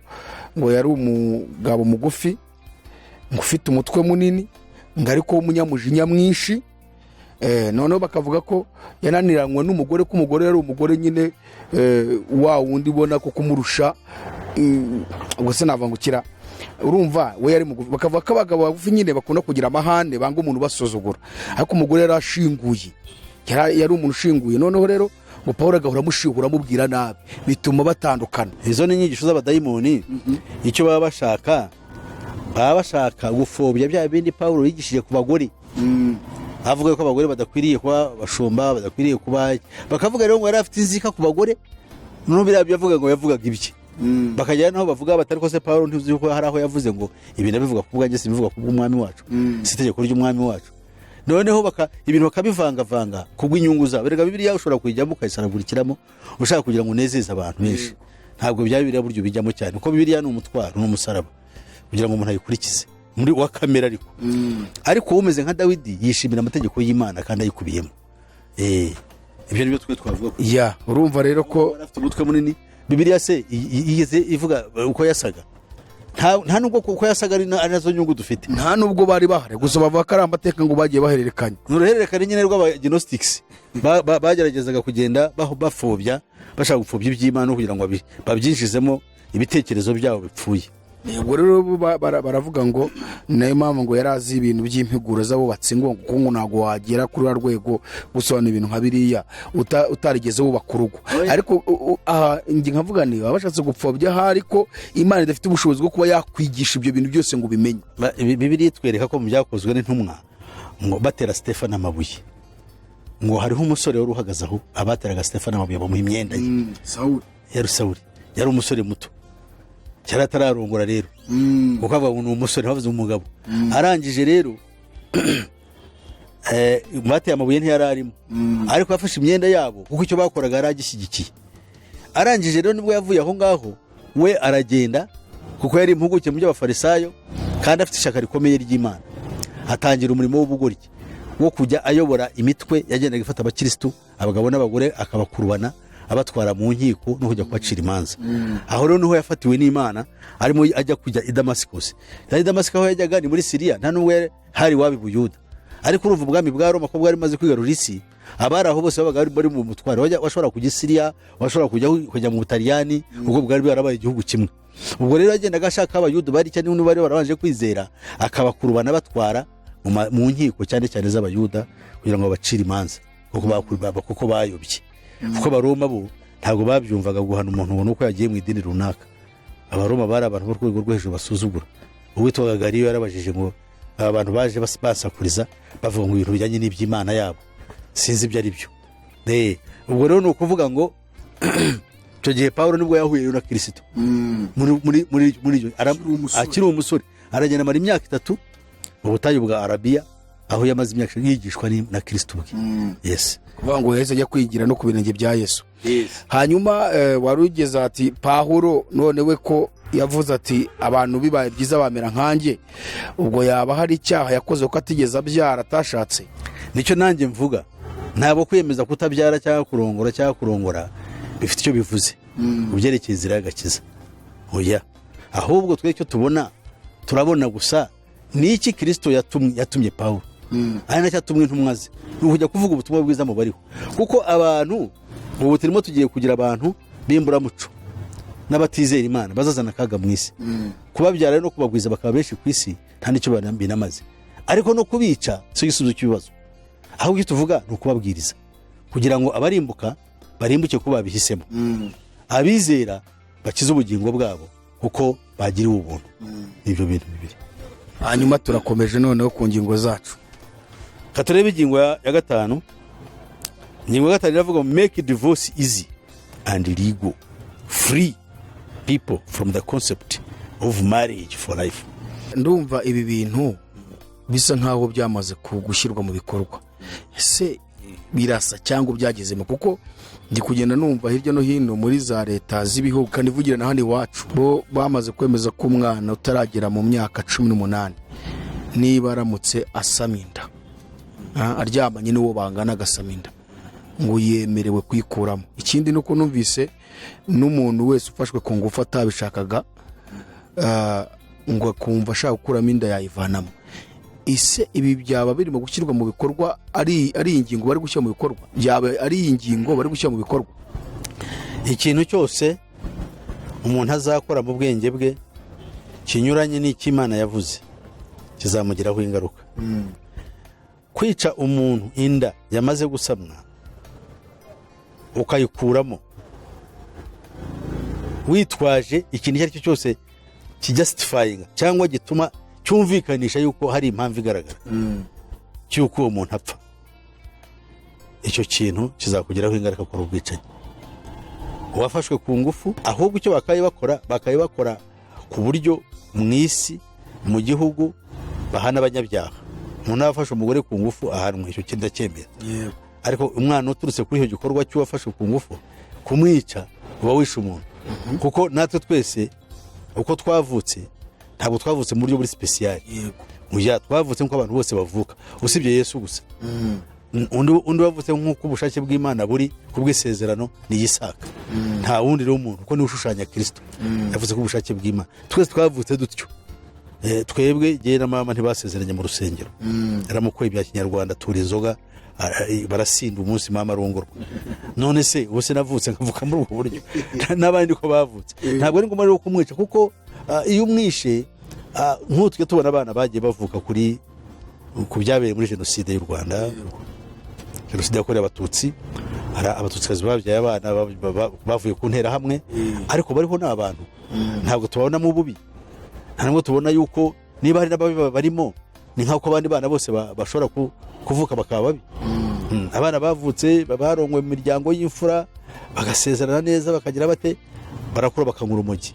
ngo yari umugabo mugufi, ngo ufite umutwe munini, ngo ariko w'umunyamujinya mwinshi. Noneho bakavuga ko yananiranywe n'umugore, ko umugore yari umugore nyine wa wundi ubona ko kumurusha. Ubwo se navuga ngo ukira, urumva we yari mugufi, bakavuga ko abagabo bagufi nyine bakunda kugira amahane, banga umuntu ubasuzugura, ariko umugore yari ashinguye, yari umuntu ushinguye. Noneho rero ngo Paul agahora amushihura, amubwira nabi, bituma batandukana.
Izo ni inyigisho z'abadayimoni. Icyo baba bashaka, baba bashaka gupfobya bya bindi Pawulo yigishije ku bagore, avuga ko abagore badakwiriye kuba abashumba, badakwiriye kuba. Bakavuga rero ngo yari afite inzika ku bagore. Noneho biriya byo yavuga ngo yavugaga ibye, bakagera naho bavuga batari ko se Pawulo ntiuzi ko hari aho yavuze ngo: "Ibi ndabivuga ku bwanjye, simbivuga ku bw'umwami wacu, si itegeko ry'umwami wacu"? Noneho ibintu bakabivangavanga kubw'inyungu zabo. Erega Bibiliya ushobora kuyijyamo ukayisaragurikiramo ushaka kugira ngo unezeze abantu benshi. Ntabwo bya Bibiliya buryo bijyamo cyane, kuko Bibiliya ni umutwaro, ni umusaraba kugira ngo umuntu ayikurikize muri wa kamere. Ariko umeze nka Dawidi yishimira amategeko y'Imana kandi ayikubiyemo. Ibyo ni byo twe twavuga ko
Ya, urumva rero ko
yari afite umutwe munini. Bibiliya se yigeze ivuga uko yasaga? Nta nubwo uko yasaga ari nazo nyungu dufite.
Nta nubwo bari bahari, gusa bavuga ko ari amateka ngo bagiye bahererekanya.
Ni uruhererekane nyine rw'abagnostics bageragezaga kugenda bapfobya, bashaka gupfobya iby'Imana kugira ngo babyinjizemo ibitekerezo byabo bipfuye.
Ubwo rero bo baravuga ngo ni nayo mpamvu ngo yari azi ibintu by'impiguro z'abubatsi, ngo kuko ngo ntabwo wagera kuri ruriya rwego gusobanura ibintu nka biriya utarigeze wubaka urugo. Ariko aha njye nkavuga ni baba bashatse gupfobya ahari ko Imana idafite ubushobozi bwo kuba yakwigisha ibyo bintu byose ngo ubimenye.
Bibiliya itwereka ko mu Byakozwe n'Intumwa, ngo batera Stefano amabuye, ngo hariho umusore wari uhagaze aho abateraga Stefano amabuye, bamuha imyenda ye.
Sawuli.
Yari Sawuli, yari umusore muto, yari atararongora rero, kuko avuga ngo ni umusore, bavuze umugabo. Arangije rero bateye amabuye ntiyari arimo, ariko yafashe imyenda yabo kuko icyo bakoraga yari agishyigikiye. Arangije rero nibwo yavuye aho ngaho, we aragenda, kuko yari impuguke mu by'abafarisayo kandi afite ishyaka rikomeye ry'Imana, atangira umurimo w'ubugoryi wo kujya ayobora imitwe yagendaga ifata abakirisitu, abagabo n'abagore, akabakurubana abatwara mu nkiko no kujya kubacira imanza. Aho rero niho yafatiwe n'Imana arimo ajya kujya i Damasikosi. I Damasiko aho yajyaga ni muri Siriya, nta n'ubwo hari iwabo i Buyuda. Ariko urumva ubwami bwa Roma ko bwari bumaze kwigarurira isi, abari aho bose babaga bari mu mutwaro. Washobora kujya i Siriya, washobora kujya mu Butaliyani, ubwo bwari bwarabaye igihugu kimwe. Ubwo rero yagendaga ashaka abayuda bari cyane bari barabanje kwizera, akabakurubana batwara mu nkiko, cyane cyane z'abayuda, kugira ngo babacire imanza kuko bayobye. Kuko Abaroma bo ntabwo babyumvaga guhana umuntu ngo nuko yagiye mu idini runaka. Abaroma bari abantu bo rwego rwo hejuru basuzugura. Uwitwaga Gariyo yarabajije ngo: "Aba bantu baje basakuriza bavuga ngo ibintu bijyanye n'iby'imana yabo, sinzi ibyo ari byo." Ubwo rero ni ukuvuga ngo icyo gihe Pawulo nibwo yahuye na Kirisito muri ibyo. Akiri umusore, aragenda amara imyaka 3 mu butayu bwa Arabiya, aho yamaze imyaka yigishwa na Kirisito ubwe. Yes.
Kuvuga ngo yahise ajya kwigira no ku birenge bya Yesu. Hanyuma wari ugeze ati Pahuro none we ko yavuze ati abantu bibaye byiza bamera nkanjye, ubwo yaba hari icyaha yakoze kuko atigeze abyara, atashatse?
Nicyo nanjye mvuga, ntabwo kwiyemeza kutabyara cyangwa kurongora bifite icyo bivuze ku byerekeye inzira y'agakiza. Oya, ahubwo twe icyo tubona Turabona gusa ni iki Kirisito yatumye Pawulo, ari nacyo atumwe intumwa ze, ni ukujya kuvuga ubutumwa bwiza mu bariho, kuko abantu ubu turimo tugiye kugira abantu b'imburamuco n'abatizera Imana bazazana akaga mu isi. Kubabyara rero no kubagwiza bakaba benshi ku isi nta n'icyo binamaze, ariko no kubica si igisubizo cy'ibibazo. Ahubwo icyo tuvuga ni ukubabwiriza kugira ngo abarimbuka barimbuke kuko babihisemo, abizera bakize ubugingo bwabo kuko bagiriwe ubuntu. Ni ibyo bintu bibiri.
Hanyuma turakomeje noneho ku ngingo zacu.
Reka turebe ingingo ya gatanu. Ingingo ya gatanu iravuga ngo "Make divorce easy and legal, free people from the concept of marriage for life."
Ndumva ibi bintu bisa nk'aho byamaze gushyirwa mu bikorwa. Ese birasa cyangwa byagezemo? Kuko ndi kugenda numva hirya no hino muri za leta z'ibihugu, kandi ivugira na hano iwacu, bo bamaze kwemeza ko umwana utaragera mu myaka 18, niba aramutse asama inda, aryamanye n'uwo bangana agasama inda, ngo yemerewe kuyikuramo. Ikindi ni uko numvise n'umuntu wese ufashwe ku ngufu atabishakaga, ngo akumva ashaka gukuramo inda, yayivanamo. Ese ibi byaba birimo gushyirwa mu bikorwa? Ari ingingo bari gushyira mu bikorwa? Byaba ari ingingo bari gushyira mu bikorwa?
Ikintu cyose umuntu azakora mu bwenge bwe kinyuranye n'icyo Imana yavuze kizamugiraho ingaruka. Kwica umuntu inda yamaze gusamwa ukayikuramo witwaje ikintu icyo ari cyo cyose kijustifyinga cyangwa gituma cyumvikanisha yuko hari impamvu igaragara cy'uko uwo muntu apfa, icyo kintu kizakugiraho ingaruka. Kora ubwicanyi uwafashwe ku ngufu. Ahubwo icyo bakaye bakora, bakaye bakora ku buryo mu isi, mu gihugu, bahana abanyabyaha. Umuntu aba afashe umugore ku ngufu ahanwa, icyo kintu ndacyemera. Ariko umwana uturutse kuri icyo gikorwa cy'uwafashwe ku ngufu, kumwica uba wishe umuntu, kuko natwe twese uko twavutse ntabwo twavutse mu buryo buri special. Oya, twavutse nk'uko abantu bose bavuka, usibye Yesu gusa. Undi wavutse nk'uko ubushake bw'Imana buri ku bw'isezerano ni Isaka. Nta wundi rero umuntu, kuko niwe ushushanya Kirisito, yavuze ko ubushake bw'Imana twese twavutse dutyo. Twebwe jyewe na mama ntibasezeranye mu rusengero, yaramukoye ibya kinyarwanda, tura inzoga, barasinda umunsi mama arongorwa. None se ubu se navutse nkavuka muri ubwo buryo, n'abandi ko bavutse? Ntabwo ari ngombwa rero kumwica, kuko iyo umwishe, nk'ubu tujya tubona abana bagiye bavuka ku byabereye muri Jenoside y'u Rwanda, Jenoside yakorewe Abatutsi. Hari Abatutsikazi babyaye abana bavuye ku Nterahamwe, ariko bariho ni abantu. Ntabwo tubabonamo ububi, nta nubwo tubona yuko niba hari n'ababi barimo, ni nk'uko abandi bana bose bashobora kuvuka bakaba babi. Abana bavutse barongowe mu miryango y'imfura, bagasezerana neza, bakagira bate, barakura bakanywa urumogi,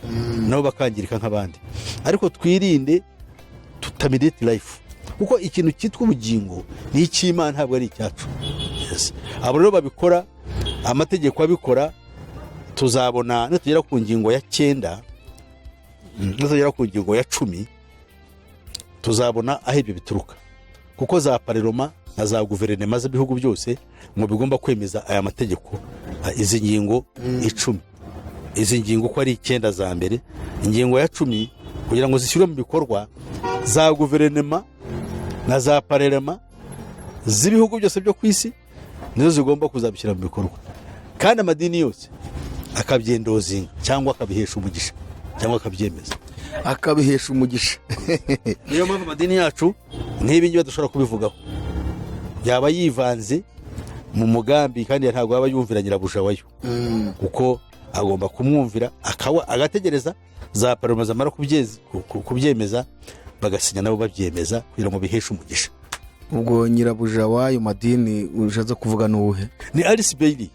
nabo bakangirika nk'abandi. Ariko twirinde to terminate life, kuko ikintu cyitwa ubugingo ni icy'Imana, ntabwo ari icyacu. Yes. Abo rero babikora, amategeko abikora, tuzabona nitugera ku ngingo ya 9, nitugera ku ngingo ya 10, tuzabona aho ibyo bituruka, kuko za parlement na za guverinoma z'ibihugu byose ngo bigomba kwemeza aya mategeko, izi ngingo 10, izi ngingo uko ari icyenda za mbere, ingingo ya 10, kugira ngo zishyirwe mu bikorwa, za guverinoma na za parlement z'ibihugu byose byo ku isi nizo zigomba kuzabishyira mu bikorwa, kandi amadini yose akabyendorsinga cyangwa akabihesha umugisha cyangwa akabyemeza.
Akabihesha umugisha.
Niyo mpamvu amadini yacu nk'ibi ngibi badashobora kubivugaho, yaba yivanze mu mugambi, kandi ntabwo yaba yumvira nyirabuja wayo, kuko agomba kumwumvira akawa agategereza za parlement zamara kubyemeza, bagasinya nabo babyemeza kugira ngo biheshe umugisha.
Ubwo nyirabuja w'ayo madini ushatse kuvuga ni uwuhe?
Ni Alice Bailey.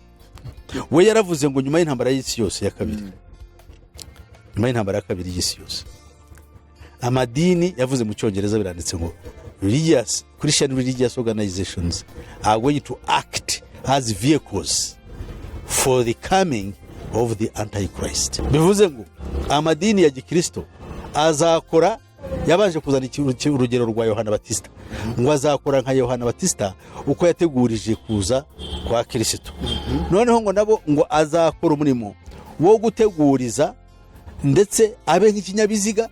We yaravuze ngo nyuma y'intambara y'isi yose ya kabiri, nyuma y'intambara ya kabiri y'isi yose, amadini, yavuze mu Cyongereza biranditse ngo "Religious, Christian religious organizations are going to act as vehicles for the coming of the Antichrist." Bivuze ngo amadini ya gikristo azakora, yabanje kuzana urugero rwa Yohana Batista, ngo azakora nka Yohana Batista uko yategurije kuza kwa Kirisito. Noneho ngo nabo ngo azakora umurimo wo guteguriza, ndetse abe nk'ikinyabiziga.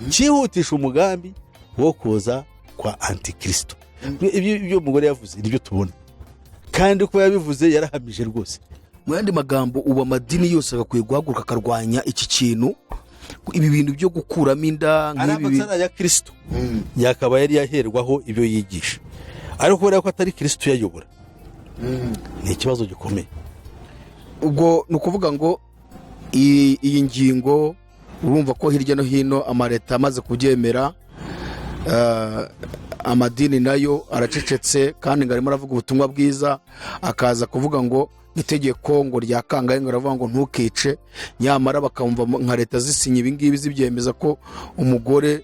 Cyihutisha umugambi wo kuza kwa Antikristo. Ibyo umugore yavuze nibyo tubona, kandi uko yabivuze yarahamije rwose.
Mu yandi magambo, ubu amadini yose agakwiye guhaguruka akarwanya iki kintu, ibi bintu byo gukuramo inda nk'ibi.
Aramutse ari aya Kirisito, yakaba yari yaherwaho ibyo yigisha, ariko kubera ko atari Kirisito uyayobora, ni ikibazo gikomeye.
Ubwo ni ukuvuga ngo iyi ngingo, urumva ko hirya no hino amaleta amaze kubyemera, amadini nayo aracecetse, kandi ngo arimo aravuga ubutumwa bwiza, akaza kuvuga ngo itegeko ngo rya kangahe, ngo aravuga ngo ntukice, nyamara bakumva nka leta zisinya ibingibi, zibyemeza ko umugore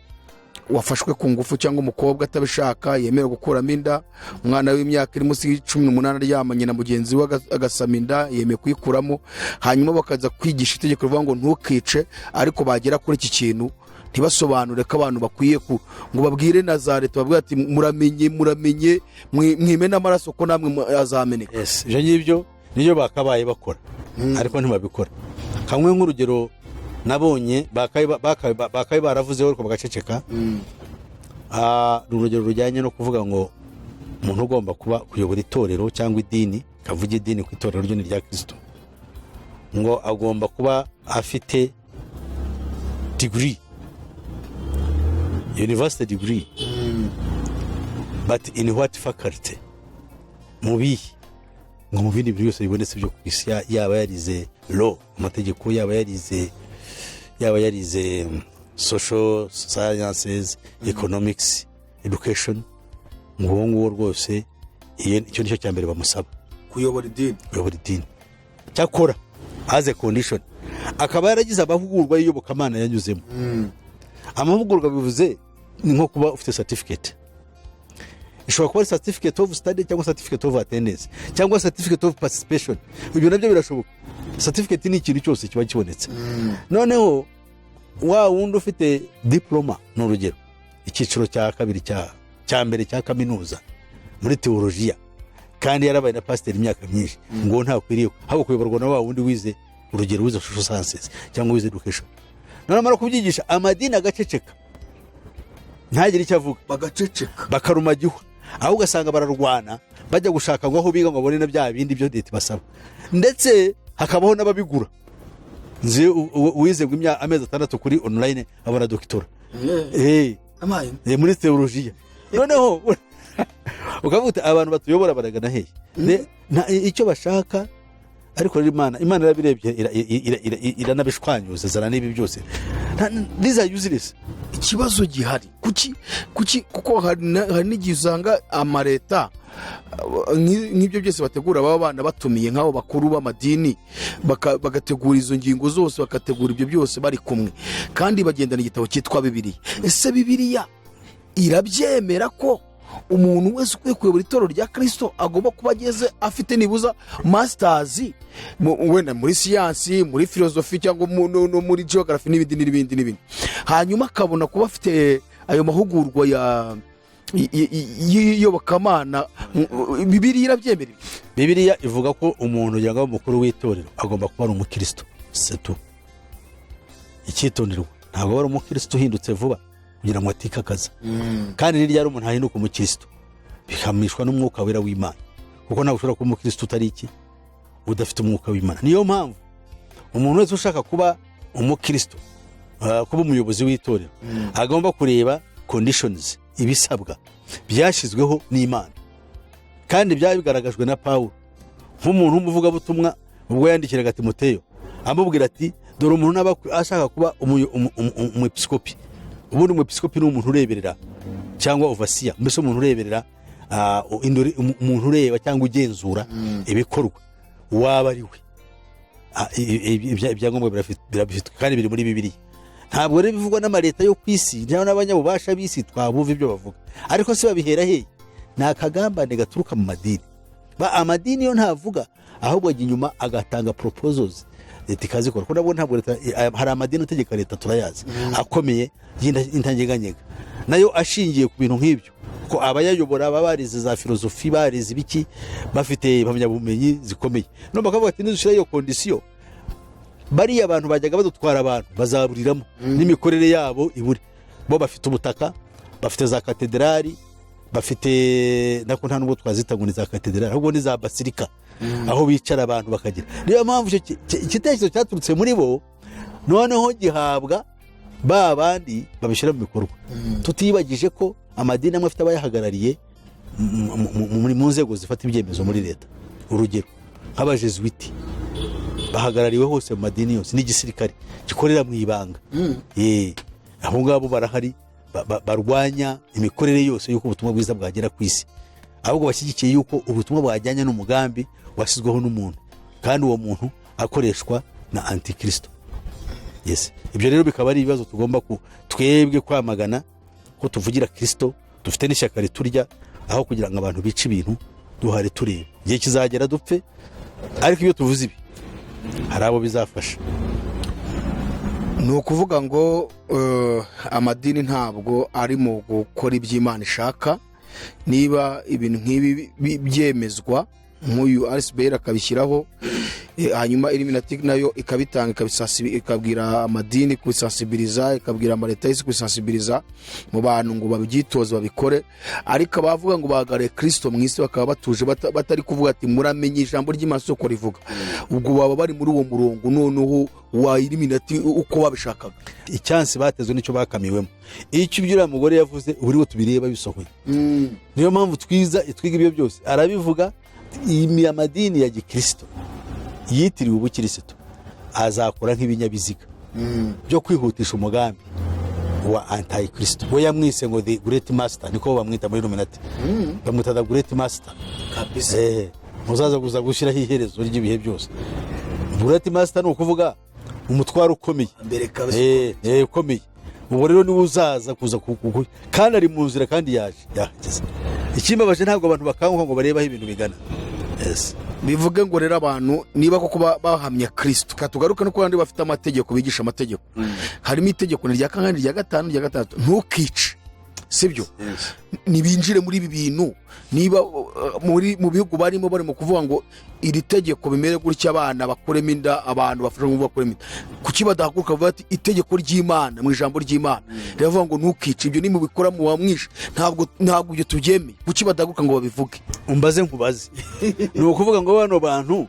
wafashwe ku ngufu cyangwa umukobwa atabishaka yemerewe gukuramo inda, umwana w'imyaka iri munsi ya 18 aryamanye na mugenzi we agasama inda yemewe kuyikuramo, hanyuma bakaza kwigisha itegeko rivuga ngo ntukice, ariko bagera kuri iki kintu ntibasobanure ko abantu bakwiye ku ngo babwire na za leta, babwire ati muramenye, muramenye, mwimene amaraso ko namwe azameneka.
Yes, ibyo ngibyo nibyo bakabaye bakora, ariko ntibabikora. Kamwe nk'urugero nabonye bakabaye baravuzeho ariko bagaceceka. Ni urugero rujyanye no kuvuga ngo umuntu ugomba kuba kuyobora itorero cyangwa idini, kavuga idini ku itorero ryo ni irya Kirisito, ngo agomba kuba afite degree, university degree, but in what faculty? Mu bihe? Ngo mu bindi bintu byose bibonetse byo ku isi, yaba yarize law, amategeko, yaba yarize social sciences, economics, education, ngo uwo nguwo rwose icyo nicyo cya mbere bamusaba
kuyobora idini.
Kuyobora idini. Cyakora as a condition akaba yaragize amahugurwa y'iyobokamana yanyuzemo. Amahugurwa bivuze ni nko kuba ufite certificate, ishobora kuba ari certificate of study cyangwa certificate of attendance cyangwa certificate of participation, ibyo nabyo birashoboka. Certificate ni ikintu cyose kiba kibonetse. Noneho wa wundi ufite diploma, ni urugero icyiciro cya kabiri cya mbere cya kaminuza muri teolojiya, kandi yarabaye na pasiteri imyaka myinshi, ngo ntakwiriye haba kuyoborwa na wa wundi wize, urugero wize social sciences cyangwa wize education. Namara kubyigisha, amadini agaceceka, ntagire icyo avuga.
Bagaceceka.
Bakaruma gihwa aho, ugasanga bararwana bajya gushaka ngo aho biga ngo babone na bya bindi byo leta ibasaba, ndetse hakabaho n'ababigura. Nzi uwize ngo amezi 6 kuri online abona doctorat.
Amaye.
Muri teolojiya. Noneho ukavuga uti abantu batuyobora baragana hehe? Icyo bashaka. Ariko rero Imana irabirebye, iranabishwanyuza, zana n'ibi byose. These are useless.
Ikibazo gihari, kuki kuko hari n'igihe usanga amaleta nk'ibyo byose bategura, baba bana batumiye nk'abo bakuru b'amadini, bagategura izo ngingo zose, bagategura ibyo byose bari kumwe, kandi bagendana igitabo cyitwa Bibiliya. Ese Bibiliya irabyemera ko umuntu wese ukwiye kuyobora itorero rya Kirisito agomba kuba ageze afite nibuza masters wenda muri siyansi, muri filozofi, cyangwa no muri geography n'ibindi n'ibindi n'ibindi, hanyuma akabona kuba afite ayo mahugurwa ya y'iyobokamana? Bibiliya irabyemera ibi?
Bibiliya ivuga ko umuntu kugira ngo abe umukuru w'itorero agomba kuba ari umukristo setu. Icyitonderwa, ntabwo aba ari umukristo uhindutse vuba kugira ngo atikakaza. Kandi ni ryari umuntu ahinduka umukristo? Bihamishwa n'Umwuka Wera w'Imana, kuko ntabwo ushobora kuba umukristo utari iki? Udafite Umwuka w'Imana. Niyo mpamvu umuntu wese ushaka kuba umukristo, kuba umuyobozi w'itorero, agomba kureba conditions, ibisabwa byashyizweho n'Imana, kandi byabigaragajwe na Pawulo nk'umuntu w'umuvugabutumwa ubwo yandikiraga Timoteyo amubwira ati dore umuntu naba ashaka kuba umwepiskopi. Ubundi umwepiskopi ni umuntu ureberera cyangwa overseer, mbese umuntu ureberera, umuntu ureba cyangwa ugenzura ibikorwa waba ari we. Ibyangombwa birabifitwe kandi biri muri Bibiliya. Ntabwo rero bivugwa n'amaleta yo ku isi cyangwa n'abanyabubasha b'isi, twabumva ibyo bavuga, ariko se babihera hehe? Ni akagambane gaturuka mu madini. Amadini yo ntavuga, ahubwo ajya inyuma agatanga proposals, leta ikazikora, kuko nabwo ntabwo leta, hari amadini ategeka leta turayazi, akomeye y'intanyeganyega, nayo ashingiye ku bintu nk'ibyo, ko abayayobora baba barize za filozofi, barize ibiki, bafite impamyabumenyi zikomeye. None bakavuga ati nidushyiraho iyo condition, bariya abantu bajyaga badutwara abantu bazaburiramo n'imikorere yabo ibure. Bo bafite ubutaka, bafite za katedrali, bafite nako nta nubwo twazita ngo ni za katedrali, ahubwo ni za basilica, aho bicara abantu bakagira. Niyo mpamvu icyo igitekerezo cyaturutse muri bo, noneho gihabwa ba bandi babishyira mu bikorwa, tutibagije ko amadini amwe afite abayahagarariye mu nzego zifata ibyemezo muri leta. Urugero nk'abajesuwiti bahagarariwe hose mu madini yose n'igisirikare gikorera mu ibanga. Abo ngabo barahari, barwanya imikorere yose y'uko ubutumwa bwiza bwagera ku isi, ahubwo bashyigikiye yuko ubutumwa bwajyanye n'umugambi washyizweho n'umuntu, kandi uwo muntu akoreshwa na antikristo. Yes. Ibyo rero bikaba ari ibibazo tugomba twebwe kwamagana, ko tuvugira Kirisito, dufite n'ishyaka riturya, aho kugira ngo abantu bice ibintu duhare tureba. Igihe kizagera dupfe, ariko ibyo tuvuze ibi hari abo bizafasha.
Ni ukuvuga ngo amadini ntabwo ari mu gukora ibyo Imana ishaka. Niba ibintu nk'ibi byemezwa, nk'uyu Alice akabishyiraho, hanyuma Illuminati nayo ikabitanga, ikabwira amadini kubisansibiriza, ikabwira amaleta y'isi kubisansibiriza mu bantu ngo babyitoze, babikore, ariko abavuga ngo bahagarariye Kirisito mu isi bakaba batuje, batari kuvuga ati muramenye ijambo ry'Imana uko rivuga, ubwo baba bari muri uwo murongo noneho wa Illuminati uko babishakaga.
Icyansi batezwe nicyo bakamiwemo. Icyo ibyo uriya mugore yavuze ubu ariwo tubireba bisohoye. Niyo mpamvu twiza twiga ibyo byose arabivuga. Iyi amadini ya gikirisito yitiriwe ubukirisitu azakora nk'ibinyabiziga byo kwihutisha umugambi wa antikristo. We yamwise ngo the great master, niko bamwita muri Illuminati, bamwita the great master.
Kabisa.
Muzaza kuza gushyiraho iherezo ry'ibihe byose. Great master ni ukuvuga umutwaro ukomeye.
Mbere kabisa.
Ukomeye. Ubwo rero niwe uzaza kuza kandi ari mu nzira, kandi yaje, yahageze. Ikimbabaje, ntabwo abantu bakanguka ngo barebe aho ibintu bigana. Yes.
Bivuge ngo rero abantu niba koko bahamya Kirisito, katugaruke no ku bandi bafite amategeko, bigisha amategeko, harimo itegeko ni irya kangahe? Ni irya gatanu, irya gatandatu, ntukice, sibyo? Ntibinjire muri ibi bintu. Niba muri mu bihugu barimo barimo kuvuga ngo iri tegeko bimere gutya, abana bakuremo inda, abantu bafashe ngo bakuremo inda, kuki badahaguruka bavuga ati itegeko ry'Imana, mu ijambo ry'Imana riravuga ngo ntukice, ibyo nimubikora muba mwishe, ntabwo ibyo tubyemeye? Kuki badahaguruka ngo babivuge?
Umbaze nkubaze, ni ukuvuga ngo bano bantu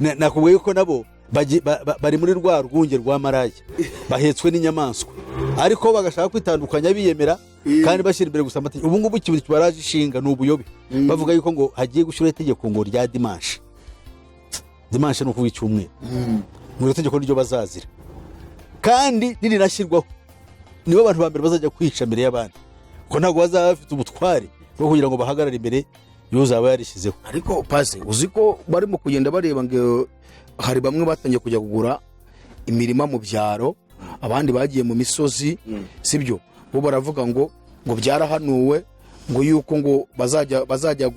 nakubwiye ko nabo bari muri rwa rwunge rwa maraya, bahetswe n'inyamaswa, ariko bagashaka kwitandukanya, biyemera kandi bashyira imbere gusa amategeko. Ubu ngubu ikintu kibaraje ishinga ni ubuyobe. Bavuga yuko ngo hagiye gushyiraho itegeko ngo rya dimanche. Dimanche ni ukuvuga icyumweru. Ngo iryo tegeko niryo bazazira, kandi nirinashyirwaho nibo abantu ba mbere bazajya kwica mbere y'abandi, kuko ntabwo bazaba bafite ubutware bwo kugira ngo bahagarare imbere y'uzaba yarishyizeho.
Ariko pase, uzi ko barimo kugenda bareba ngo hari bamwe batangiye kujya kugura imirima mu byaro, abandi bagiye mu misozi, sibyo? Bo baravuga ngo byarahanuwe ngo yuko ngo bazajya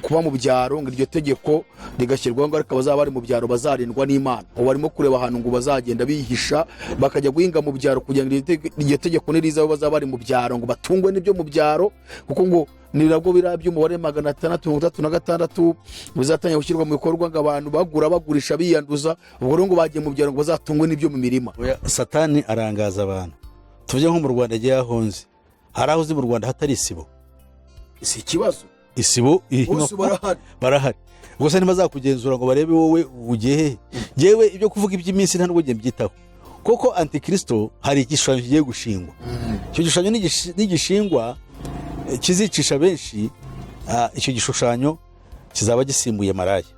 kuba mu byaro, ngo iryo tegeko rigashyirwaho, ngo ariko abazaba bari mu byaro bazarindwa n'Imana. Ubu barimo kureba ahantu ngo bazagenda bihisha, bakajya guhinga mu byaro, kugira ngo iryo tegeko niriza bo bazaba bari mu byaro ngo batungwe n'ibyo mu byaro, kuko ngo ni nabwo biriya by'umubare 666 bizatangira gushyirwa mu bikorwa, ngo abantu bagura, bagurisha, biyanduza. Ubwo rero ngo bagiye mu byaro ngo bazatungwe n'ibyo mu mirima.
Oya, Satani arangaza abantu. Tuvuge nko mu Rwanda agiye ahonze, hari aho uzi mu Rwanda hatari isibo?
Si ikibazo.
Isibo.
Bose barahari.
Barahari gusa ntibazakugenzura ngo barebe wowe ugiye hehe. Yewe, ibyo kuvuga iby'iminsi nta nubwo mbyitaho, kuko antikristo hari igishushanyo kigiye gushingwa. Icyo gishushanyo nigishingwa, kizicisha benshi. Icyo gishushanyo kizaba gisimbuye maraya.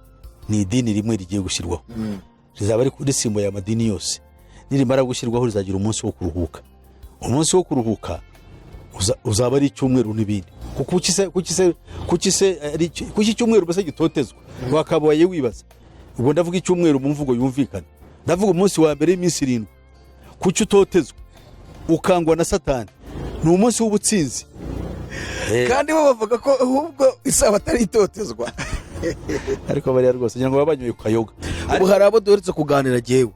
Ni idini rimwe rigiye gushyirwaho, rizaba risimbuye amadini yose. Nirimara gushyirwaho rizagira umunsi wo kuruhuka. Umunsi wo kuruhuka uzaba ari icyumweru n'ibindi. Kuko kuki icyumweru mbese gitotezwa? Wakabaye wibaza. Ubwo ndavuga icyumweru mu mvugo yumvikana, ndavuga umunsi wa mbere w'iminsi 7. Kuki utotezwa, ukangwa na Satani? Ni umunsi w'ubutsinzi.
Kandi bo bavuga ko ahubwo isabato ari itotezwa.
Ariko bariya rwose ngira ngo baba banyoye ku kayoga.
Ubu hari abo duherutse kuganira jyewe,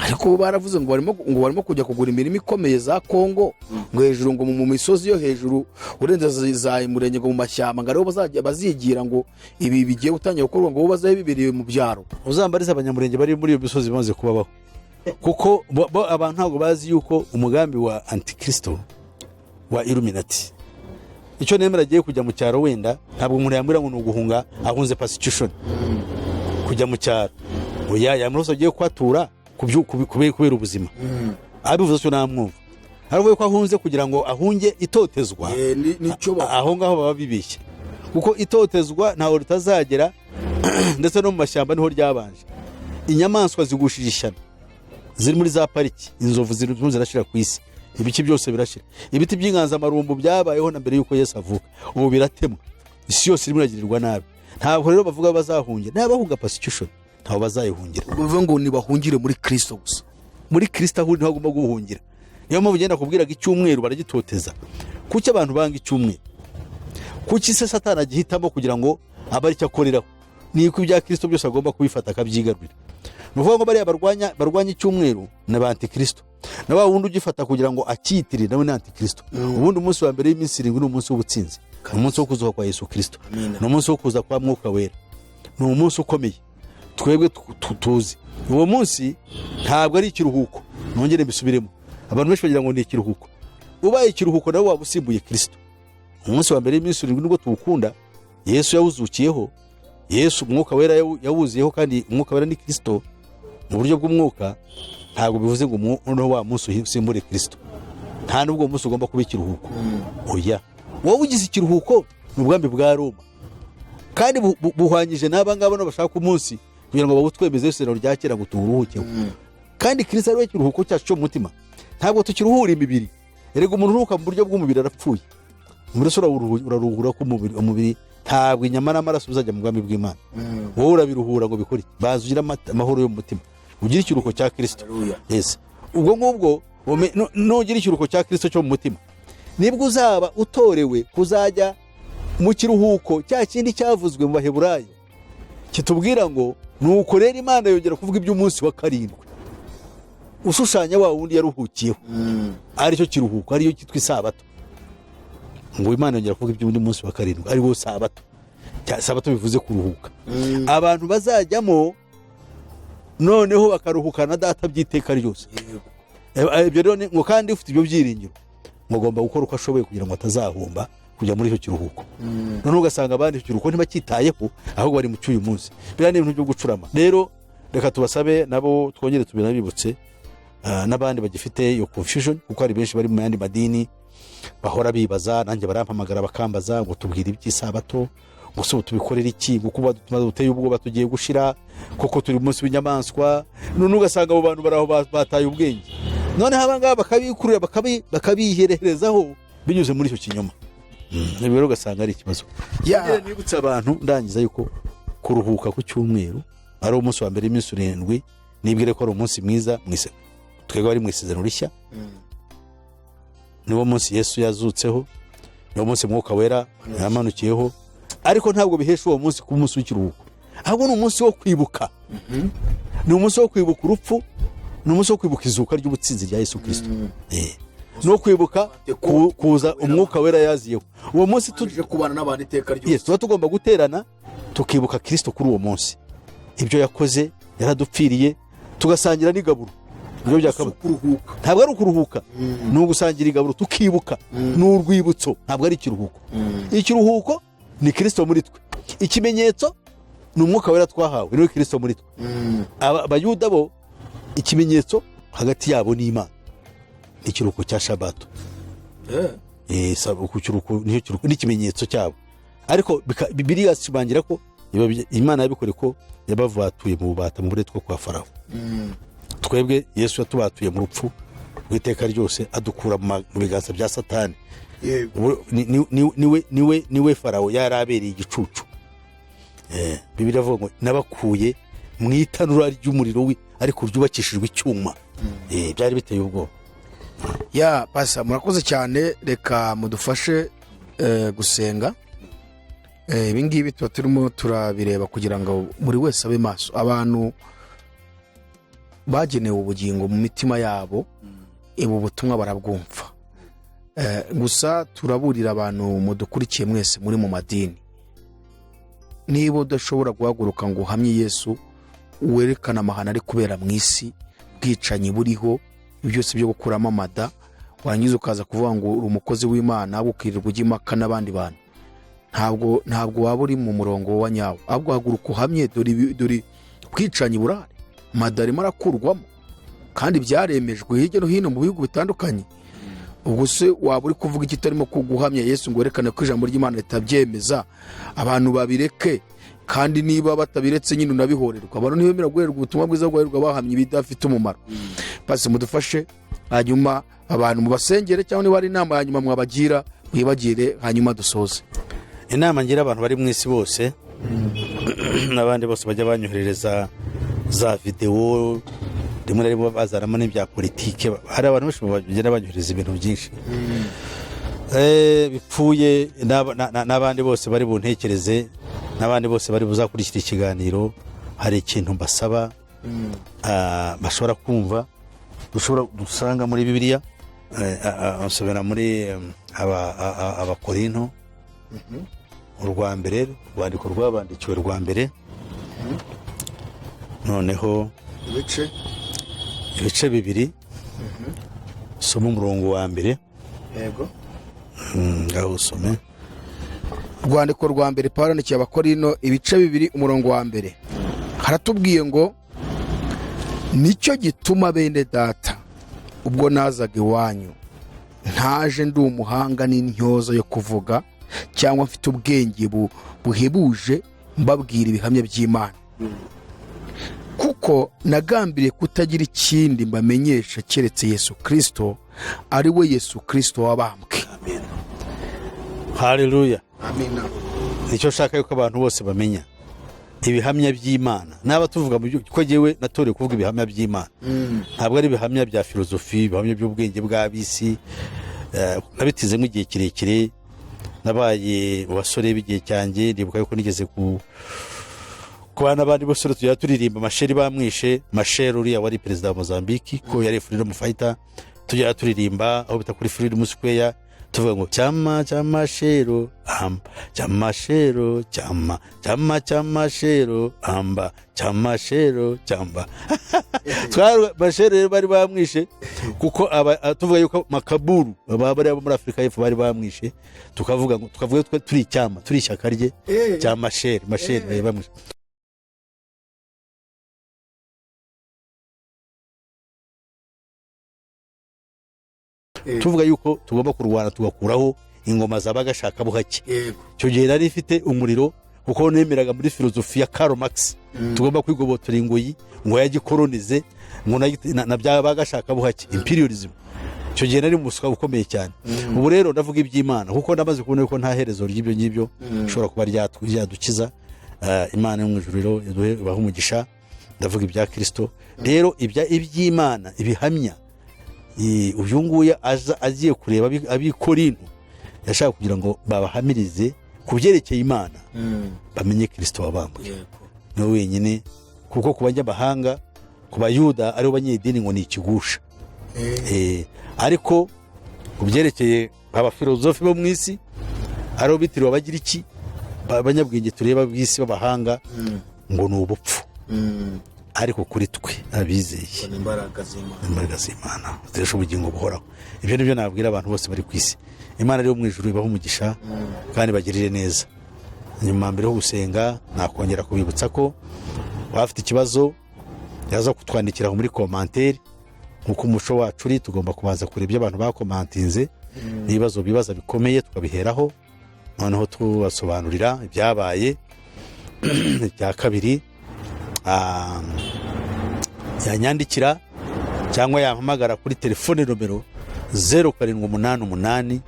ariko ubu baravuze ngo barimo kujya kugura imirima ikomeye za Kongo, ngo hejuru, ngo mu misozi yo hejuru urenze za Murenge, ngo mu mashyamba, ngo ariho bazajya bazigira, ngo ibi bigiye gutangira gukorwa, ngo bo bazabe bibereye mu byaro.
Uzambarize Abanyamurenge bari muri iyo misozi bamaze kubabaho, kuko bo abantu ntabwo bazi yuko umugambi wa antikristo wa Illuminati. Icyo nemera, agiye kujya mu cyaro, wenda ntabwo umuntu yambwira ngo ni uguhunga, ahunze persecution kujya mu cyaro. Oya, yamurose agiye kuhatura kubera ubuzima. Abivuze cyo namwumva, aravuga ko ahunze kugira ngo ahunge itotezwa.
Nicyo.
Aho ngaho baba bibeshye, kuko itotezwa ntaho ritazagera, ndetse no mu mashyamba niho ryabanje. Inyamaswa zigushije ishyano ziri muri za pariki, inzovu zirimo zirashira ku isi, ibiki byose birashira. Ibiti by'inganzamarumbu byabayeho na mbere y'uko Yesu avuka, ubu biratemwa. Isi yose irimo iragirirwa nabi. Ntabwo rero bavuga bazahungira, n'abahunga persecution ntabwo bazayihungira.
Bivuga ngo ntibahungire muri Kirisito gusa.
Muri Kirisito aho niho agomba guhungira. Niyo mpamvu ugenda kubwiraga, icyumweru baragitoteza. Kuki abantu banga icyumweru? Kuki se Satani agihitamo kugira ngo abe aricyo akoreraho? Ni uko ibya Kirisito byose agomba kubifata akabyigarurira. Ni ukuvuga ngo bariya barwanya icyumweru ni ba antikirisito, na wa wundi ugifata kugira ngo acyitirire nawe ni antikirisito. Ubundi umunsi wa mbere y'iminsi 7 ni umunsi w'ubutsinzi, ni umunsi wo kuzuka kwa Yesu Kirisito, ni umunsi wo kuza kwa Mwuka Wera, ni umunsi ukomeye twebwe tuzi. Uwo munsi ntabwo ari ikiruhuko. Nongere mbisubiremo, abantu benshi bagira ngo ni ikiruhuko. Ubaye ikiruhuko nawe waba usimbuye Kirisito. Umunsi wa mbere y'iminsi 7, nubwo tuwukunda, Yesu yawuzukiyeho, Yesu Umwuka Wera yawuziyeho, kandi Umwuka Wera ni Kirisito mu buryo bw'umwuka. Ntabwo bivuze ngo noneho wa munsi usimbure Kirisito. Nta n'ubwo uwo munsi ugomba kuba ikiruhuko, oya. Wowe ugize ikiruhuko ni ubwami bwa Roma, kandi buhwanyije n'aba ngaba nabo bashaka umunsi kugira ngo bawutwemeze, isezerano rya kera, ngo tuwuruhukeho. Kandi Kirisito ari we kiruhuko cyacu cyo mu mutima, ntabwo tukiruhura imibiri. Erega umuntu uruhuka mu buryo bw'umubiri arapfuye. Umubiri se uraruhura ko umubiri, ntabwo inyama n'amaraso bizajya mu bwami bw'Imana. Wowe urabiruhura ngo bikore iki? Baza ugire amahoro yo mu mutima, ugire ikiruhuko cya Kirisito. Yes. Ubwo ngubwo nugira ikiruhuko cya Kirisito cyo mu mutima, nibwo uzaba utorewe kuzajya mu kiruhuko cya kindi cyavuzwe mu Baheburayo, kitubwira ngo: "Nuko rero Imana yongera kuvuga iby'umunsi wa karindwi, ushushanya wa wundi yaruhukiyeho, aricyo kiruhuko, ariyo cyitwa isabato." Ngo Imana yongera kuvuga iby'undi munsi wa karindwi, ari wo sabato. Sabato bivuze kuruhuka. Abantu bazajyamo noneho bakaruhuka na Data by'iteka ryose. Ibyo rero ngo kandi ufite ibyo byiringiro ngo agomba gukora uko ashoboye kugira ngo atazahomba kujya muri icyo kiruhuko. Noneho ugasanga abandi icyo kiruhuko ntibacyitayeho, ahubwo bari mu cy'uyu munsi. Biriya ni ibintu byo gucurama. Rero reka tubasabe nabo, twongere tubinabibutse, n'abandi bagifite iyo confusion, kuko hari benshi bari mu yandi madini bahora bibaza. Nanjye barampamagara bakambaza ngo: "Tubwire iby'isabato," ngo: "Se ubu tubikorera iki? Kuko ubu duteye ubwoba, tugiye gushira koko, turi munsi w'inyamaswa." None ugasanga abo bantu bari aho bataye ubwenge. Noneho aba ngaba bakabikurura, bakabihererezaho binyuze muri icyo kinyoma. Ibi rero ugasanga ari ikibazo. Nibutse abantu, ndangiza, yuko kuruhuka ku cyumweru ari umunsi wa mbere w'iminsi 7, nibwire ko ari umunsi mwiza twebwe bari mu isezerano rishya. Niwo munsi Yesu yazutseho, niwo munsi Mwuka Wera yamanukiyeho. Ariko ntabwo bihesha uwo munsi kuba umunsi w'ikiruhuko, ahubwo ni umunsi wo kwibuka, ni umunsi wo kwibuka urupfu, ni umunsi wo kwibuka izuka ry'ubutsinzi rya Yesu Kirisito, no kwibuka kuza Umwuka Wera yaziyeho uwo munsi.
Tuje kubana n'abantu iteka ryose.
Yes, tuba tugomba guterana tukibuka Kirisito kuri uwo munsi, ibyo yakoze, yaradupfiriye, tugasangira n'igaburo. Nibyo byakaba.
Kuruhuka.
Ntabwo ari ukuruhuka, ni ugusangira igaburo tukibuka, ni urwibutso, ntabwo ari ikiruhuko. Ikiruhuko ni Kirisito muri twe, ikimenyetso ni Umwuka Wera twahawe, niwe Kirisito muri twe. Abayuda bo ikimenyetso hagati yabo n'Imana ni ikiruhuko cya Shabato. Ku kiruhuko, nicyo kiruhuko n'ikimenyetso cyabo. Ariko Bibiliya ishimangira ko Imana yabikoreye ko yabavatuye mu bubata, mu buretwa kwa Farawo. Twebwe Yesu yatubatuye mu rupfu rw'iteka ryose, adukura mu biganza bya Satani. Niwe Farawo yari abereye igicucu. Bibiliya avuga ngo: "Nabakuye mu itanura ry'umuriro we, ariko ryubakishijwe icyuma." Byari biteye ubwoba.
Ya pasa, murakoze cyane. Reka mudufashe gusenga. Ibi ngibi tuba turimo turabireba kugira ngo buri wese abe maso. Abantu bagenewe ubugingo mu mitima yabo, ubu butumwa barabwumva. Gusa turaburira abantu mudukurikiye mwese muri mu madini: niba udashobora guhaguruka ngo uhamye Yesu, werekane amahano ari kubera mu isi, bwicanyi buriho, byose byo gukuramo amada. Warangiza ukaza kuvuga ngo uri umukozi w'Imana, ahubwo ukirirwa ujya impaka n'abandi bantu. Ntabwo waba uri mu murongo wa nyawo, ahubwo haguruka uhamye. Dore ubwicanyi burahari, amada arimo arakurwamo kandi byaremejwe hirya no hino mu bihugu bitandukanye. Ubwo se waba uri kuvuga iki utarimo guhamya Yesu ngo werekane ko ijambo ry'Imana ritabyemeza? Abantu babireke, kandi niba batabiretse nyine unabihorerwa. Abantu ntibemera guherwa ubutumwa bwiza, guherwa bahamye ibidafite umumaro. Pasi mudufashe, hanyuma abantu mubasengere, cyangwa niba hari inama ya nyuma mwabagira mwibagire, hanyuma dusoze.
Inama ngira abantu bari mu isi bose n'abandi bose bajya banyoherereza za videwo, rimwe na rimwe bazanamo n'ibya politike, hari abantu benshi bagenda banyohereza ibintu byinshi bipfuye, n'abandi bose bari buntekereze, n'abandi bose bari buzakurikira ikiganiro, hari ikintu mbasaba bashobora kumva, dushobora dusanga muri Bibiliya. Nsubira muri Abakorinto urwa mbere, urwandiko rwabandikiwe rwa mbere, noneho
ibice
ibice 2, soma umurongo wa mbere.
Yego.
Ngaho usome.
Urwandiko rwa mbere Pawulo yandikiye Abakorino, ibice 2, umurongo wa mbere, haratubwiye ngo: "Nicyo gituma, bene data, ubwo nazaga iwanyu, ntaje ndi umuhanga n'intyoza yo kuvuga cyangwa mfite ubwenge buhebuje mbabwira ibihamya by'Imana, kuko nagambiriye kutagira ikindi mbamenyesha keretse Yesu Kirisito, ari we Yesu Kirisito wabambwe."
Haleluya!
Amina.
Nicyo nshaka yuko abantu bose bamenya, ibihamya by'Imana. Naba tuvuga mu byo ko jyewe natorewe kuvuga ibihamya by'Imana, ntabwo ari ibihamya bya filozofi, ibihamya by'ubwenge bw'ab'isi. Nabitizemo igihe kirekire, nabaye mu basore b'igihe cyanjye. Ndibuka yuko nigeze ku kubana n'abandi basore tujya turirimba Machel bamwishe, Machel uriya wari perezida wa Mozambique, ko yari freedom fighter. Tujya turirimba aho bita kuri Freedom Square, tuvuga ngo chama cha Machel amba, cha Machel chama, chama cha Machel amba, cha Machel chamba. Twari Machel rero bari bamwishe, kuko tuvuga yuko makaburu aba bari abo muri Afurika y'Epfo bari bamwishe, tukavuga ngo, tukavuga ko turi icyama, turi ishyaka rye cya Machel. Machel bari bamwishe. Tuvuga yuko tugomba kurwana tugakuraho ingoma za bagashakabuhake. Icyo gihe nari ifite umuriro, kuko nemeraga muri filozofi ya Karl Marx, tugomba kwigobotora ingoyi ngo yagikoronize, ngo na bya bagashakabuhake, imperialism. Icyo gihe nari umuswa ukomeye cyane. Ubu rero ndavuga iby'Imana, kuko namaze kubona yuko nta herezo ry'ibyo ngibyo bishobora kuba ryadukiza. Imana yo mu ijuru rero iduhe, ibahe umugisha. Ndavuga ibya Kirisito rero, iby'Imana, ibihamya. Uyu nguyu aza agiye kureba ab'Ikorinto, yashaka kugira ngo babahamirize ku byerekeye Imana, bamenye Kirisito wabambwe, niwe wenyine. Kuko ku banyamahanga, ku Bayuda aribo banyedini, ngo ni ikigusha. Ariko ku byerekeye abafilozofi bo mu isi, aribo bitiriwe Abagiriki, abanyabwenge tureba bw'isi b'abahanga, ngo ni ubupfu. Ariko kuri twe abizeye,
imbaraga z'Imana,
imbaraga z'Imana zihesha ubugingo buhoraho. Ibyo nibyo nabwira abantu bose bari ku isi. Imana rero mu ijuru ibahe umugisha kandi bagirire neza. Nyuma, mbere yo gusenga, nakongera kubibutsa ko abafite ikibazo yaza kutwandikira muri commentaire. Nk'uko umuco wacu uri, tugomba kubanza kureba ibyo abantu bakomantinze n'ibibazo bibaza bikomeye, tukabiheraho, noneho tubasobanurira ibyabaye. Icya kabiri, yanyandikira cyangwa yampamagara kuri telefone nomero 0788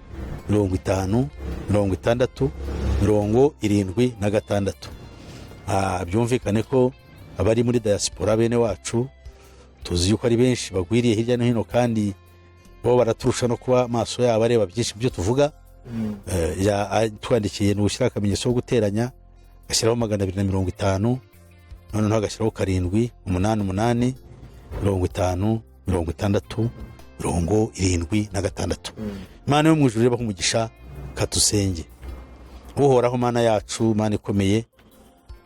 50 60 76. Byumvikane ko abari muri diaspora, bene wacu, tuzi yuko ari benshi bagwiriye hirya no hino, kandi bo baraturusha no kuba amaso yabo areba byinshi byo tuvuga. Twandikiye ni ugushyiraho akamenyetso ko guteranya, agashyiraho 250, noneho agashyiraho 7 8 8 50 60 76. Imana yo mu ijuru ibahe umugisha. Katusenge. Uhoraho Mana yacu, Mana ikomeye,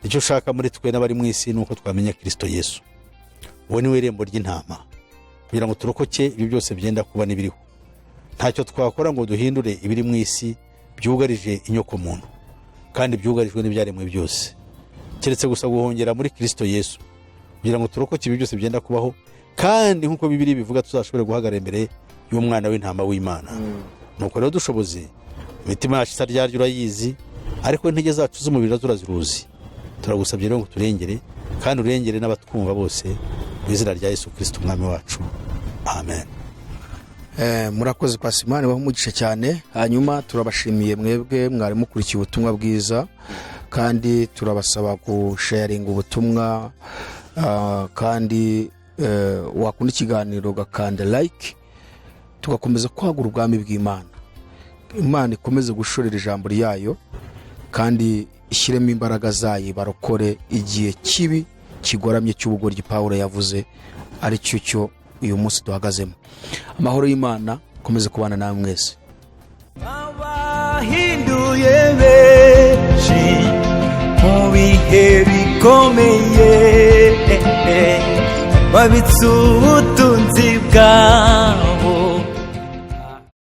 icyo ushaka muri twe n'abari mu isi ni uko twamenya Kirisito Yesu. Uwo ni we irembo ry'intama, kugira ngo turokoke ibyo byose byenda kuba n'ibiriho. Ntacyo twakora ngo duhindure ibiri mu isi byugarije inyokomuntu kandi byugarijwe n'ibyaremwe byose, keretse gusa guhongera muri Kirisito Yesu kugira ngo turokoke ibi byose byenda kubaho, kandi nk'uko Bibiliya bivuga, tuzashobore guhagarara imbere y'umwana w'intama w'Imana. Nuko rero dushoboze. Imitima yacu itaryarya urayizi, ariko intege zacu z'umubiri nazo uraziruzi. Turagusabye rero ngo turengere kandi urengere n'abatwumva bose, mu izina rya Yesu Kirisito Umwami wacu, amen.
Murakoze Pasimani, waha umugisha cyane. Hanyuma turabashimiye mwebwe mwari mukurikiye ubutumwa bwiza, kandi turabasaba gusharinga ubutumwa, kandi wakunda ikiganiro ugakanda like, tugakomeza kwagura ubwami bw'Imana. Imana ikomeze gushorera ijambo ryayo kandi ishyiremo imbaraga zayo, barokore igihe kibi kigoramye cy'ubugoryi Pawulo yavuze, ari cyo cyo uyu munsi duhagazemo. Amahoro y'Imana akomeze kubana nawe mwese.
Abahinduye benshi mu bihe bikomeye, babitse ubutumwa.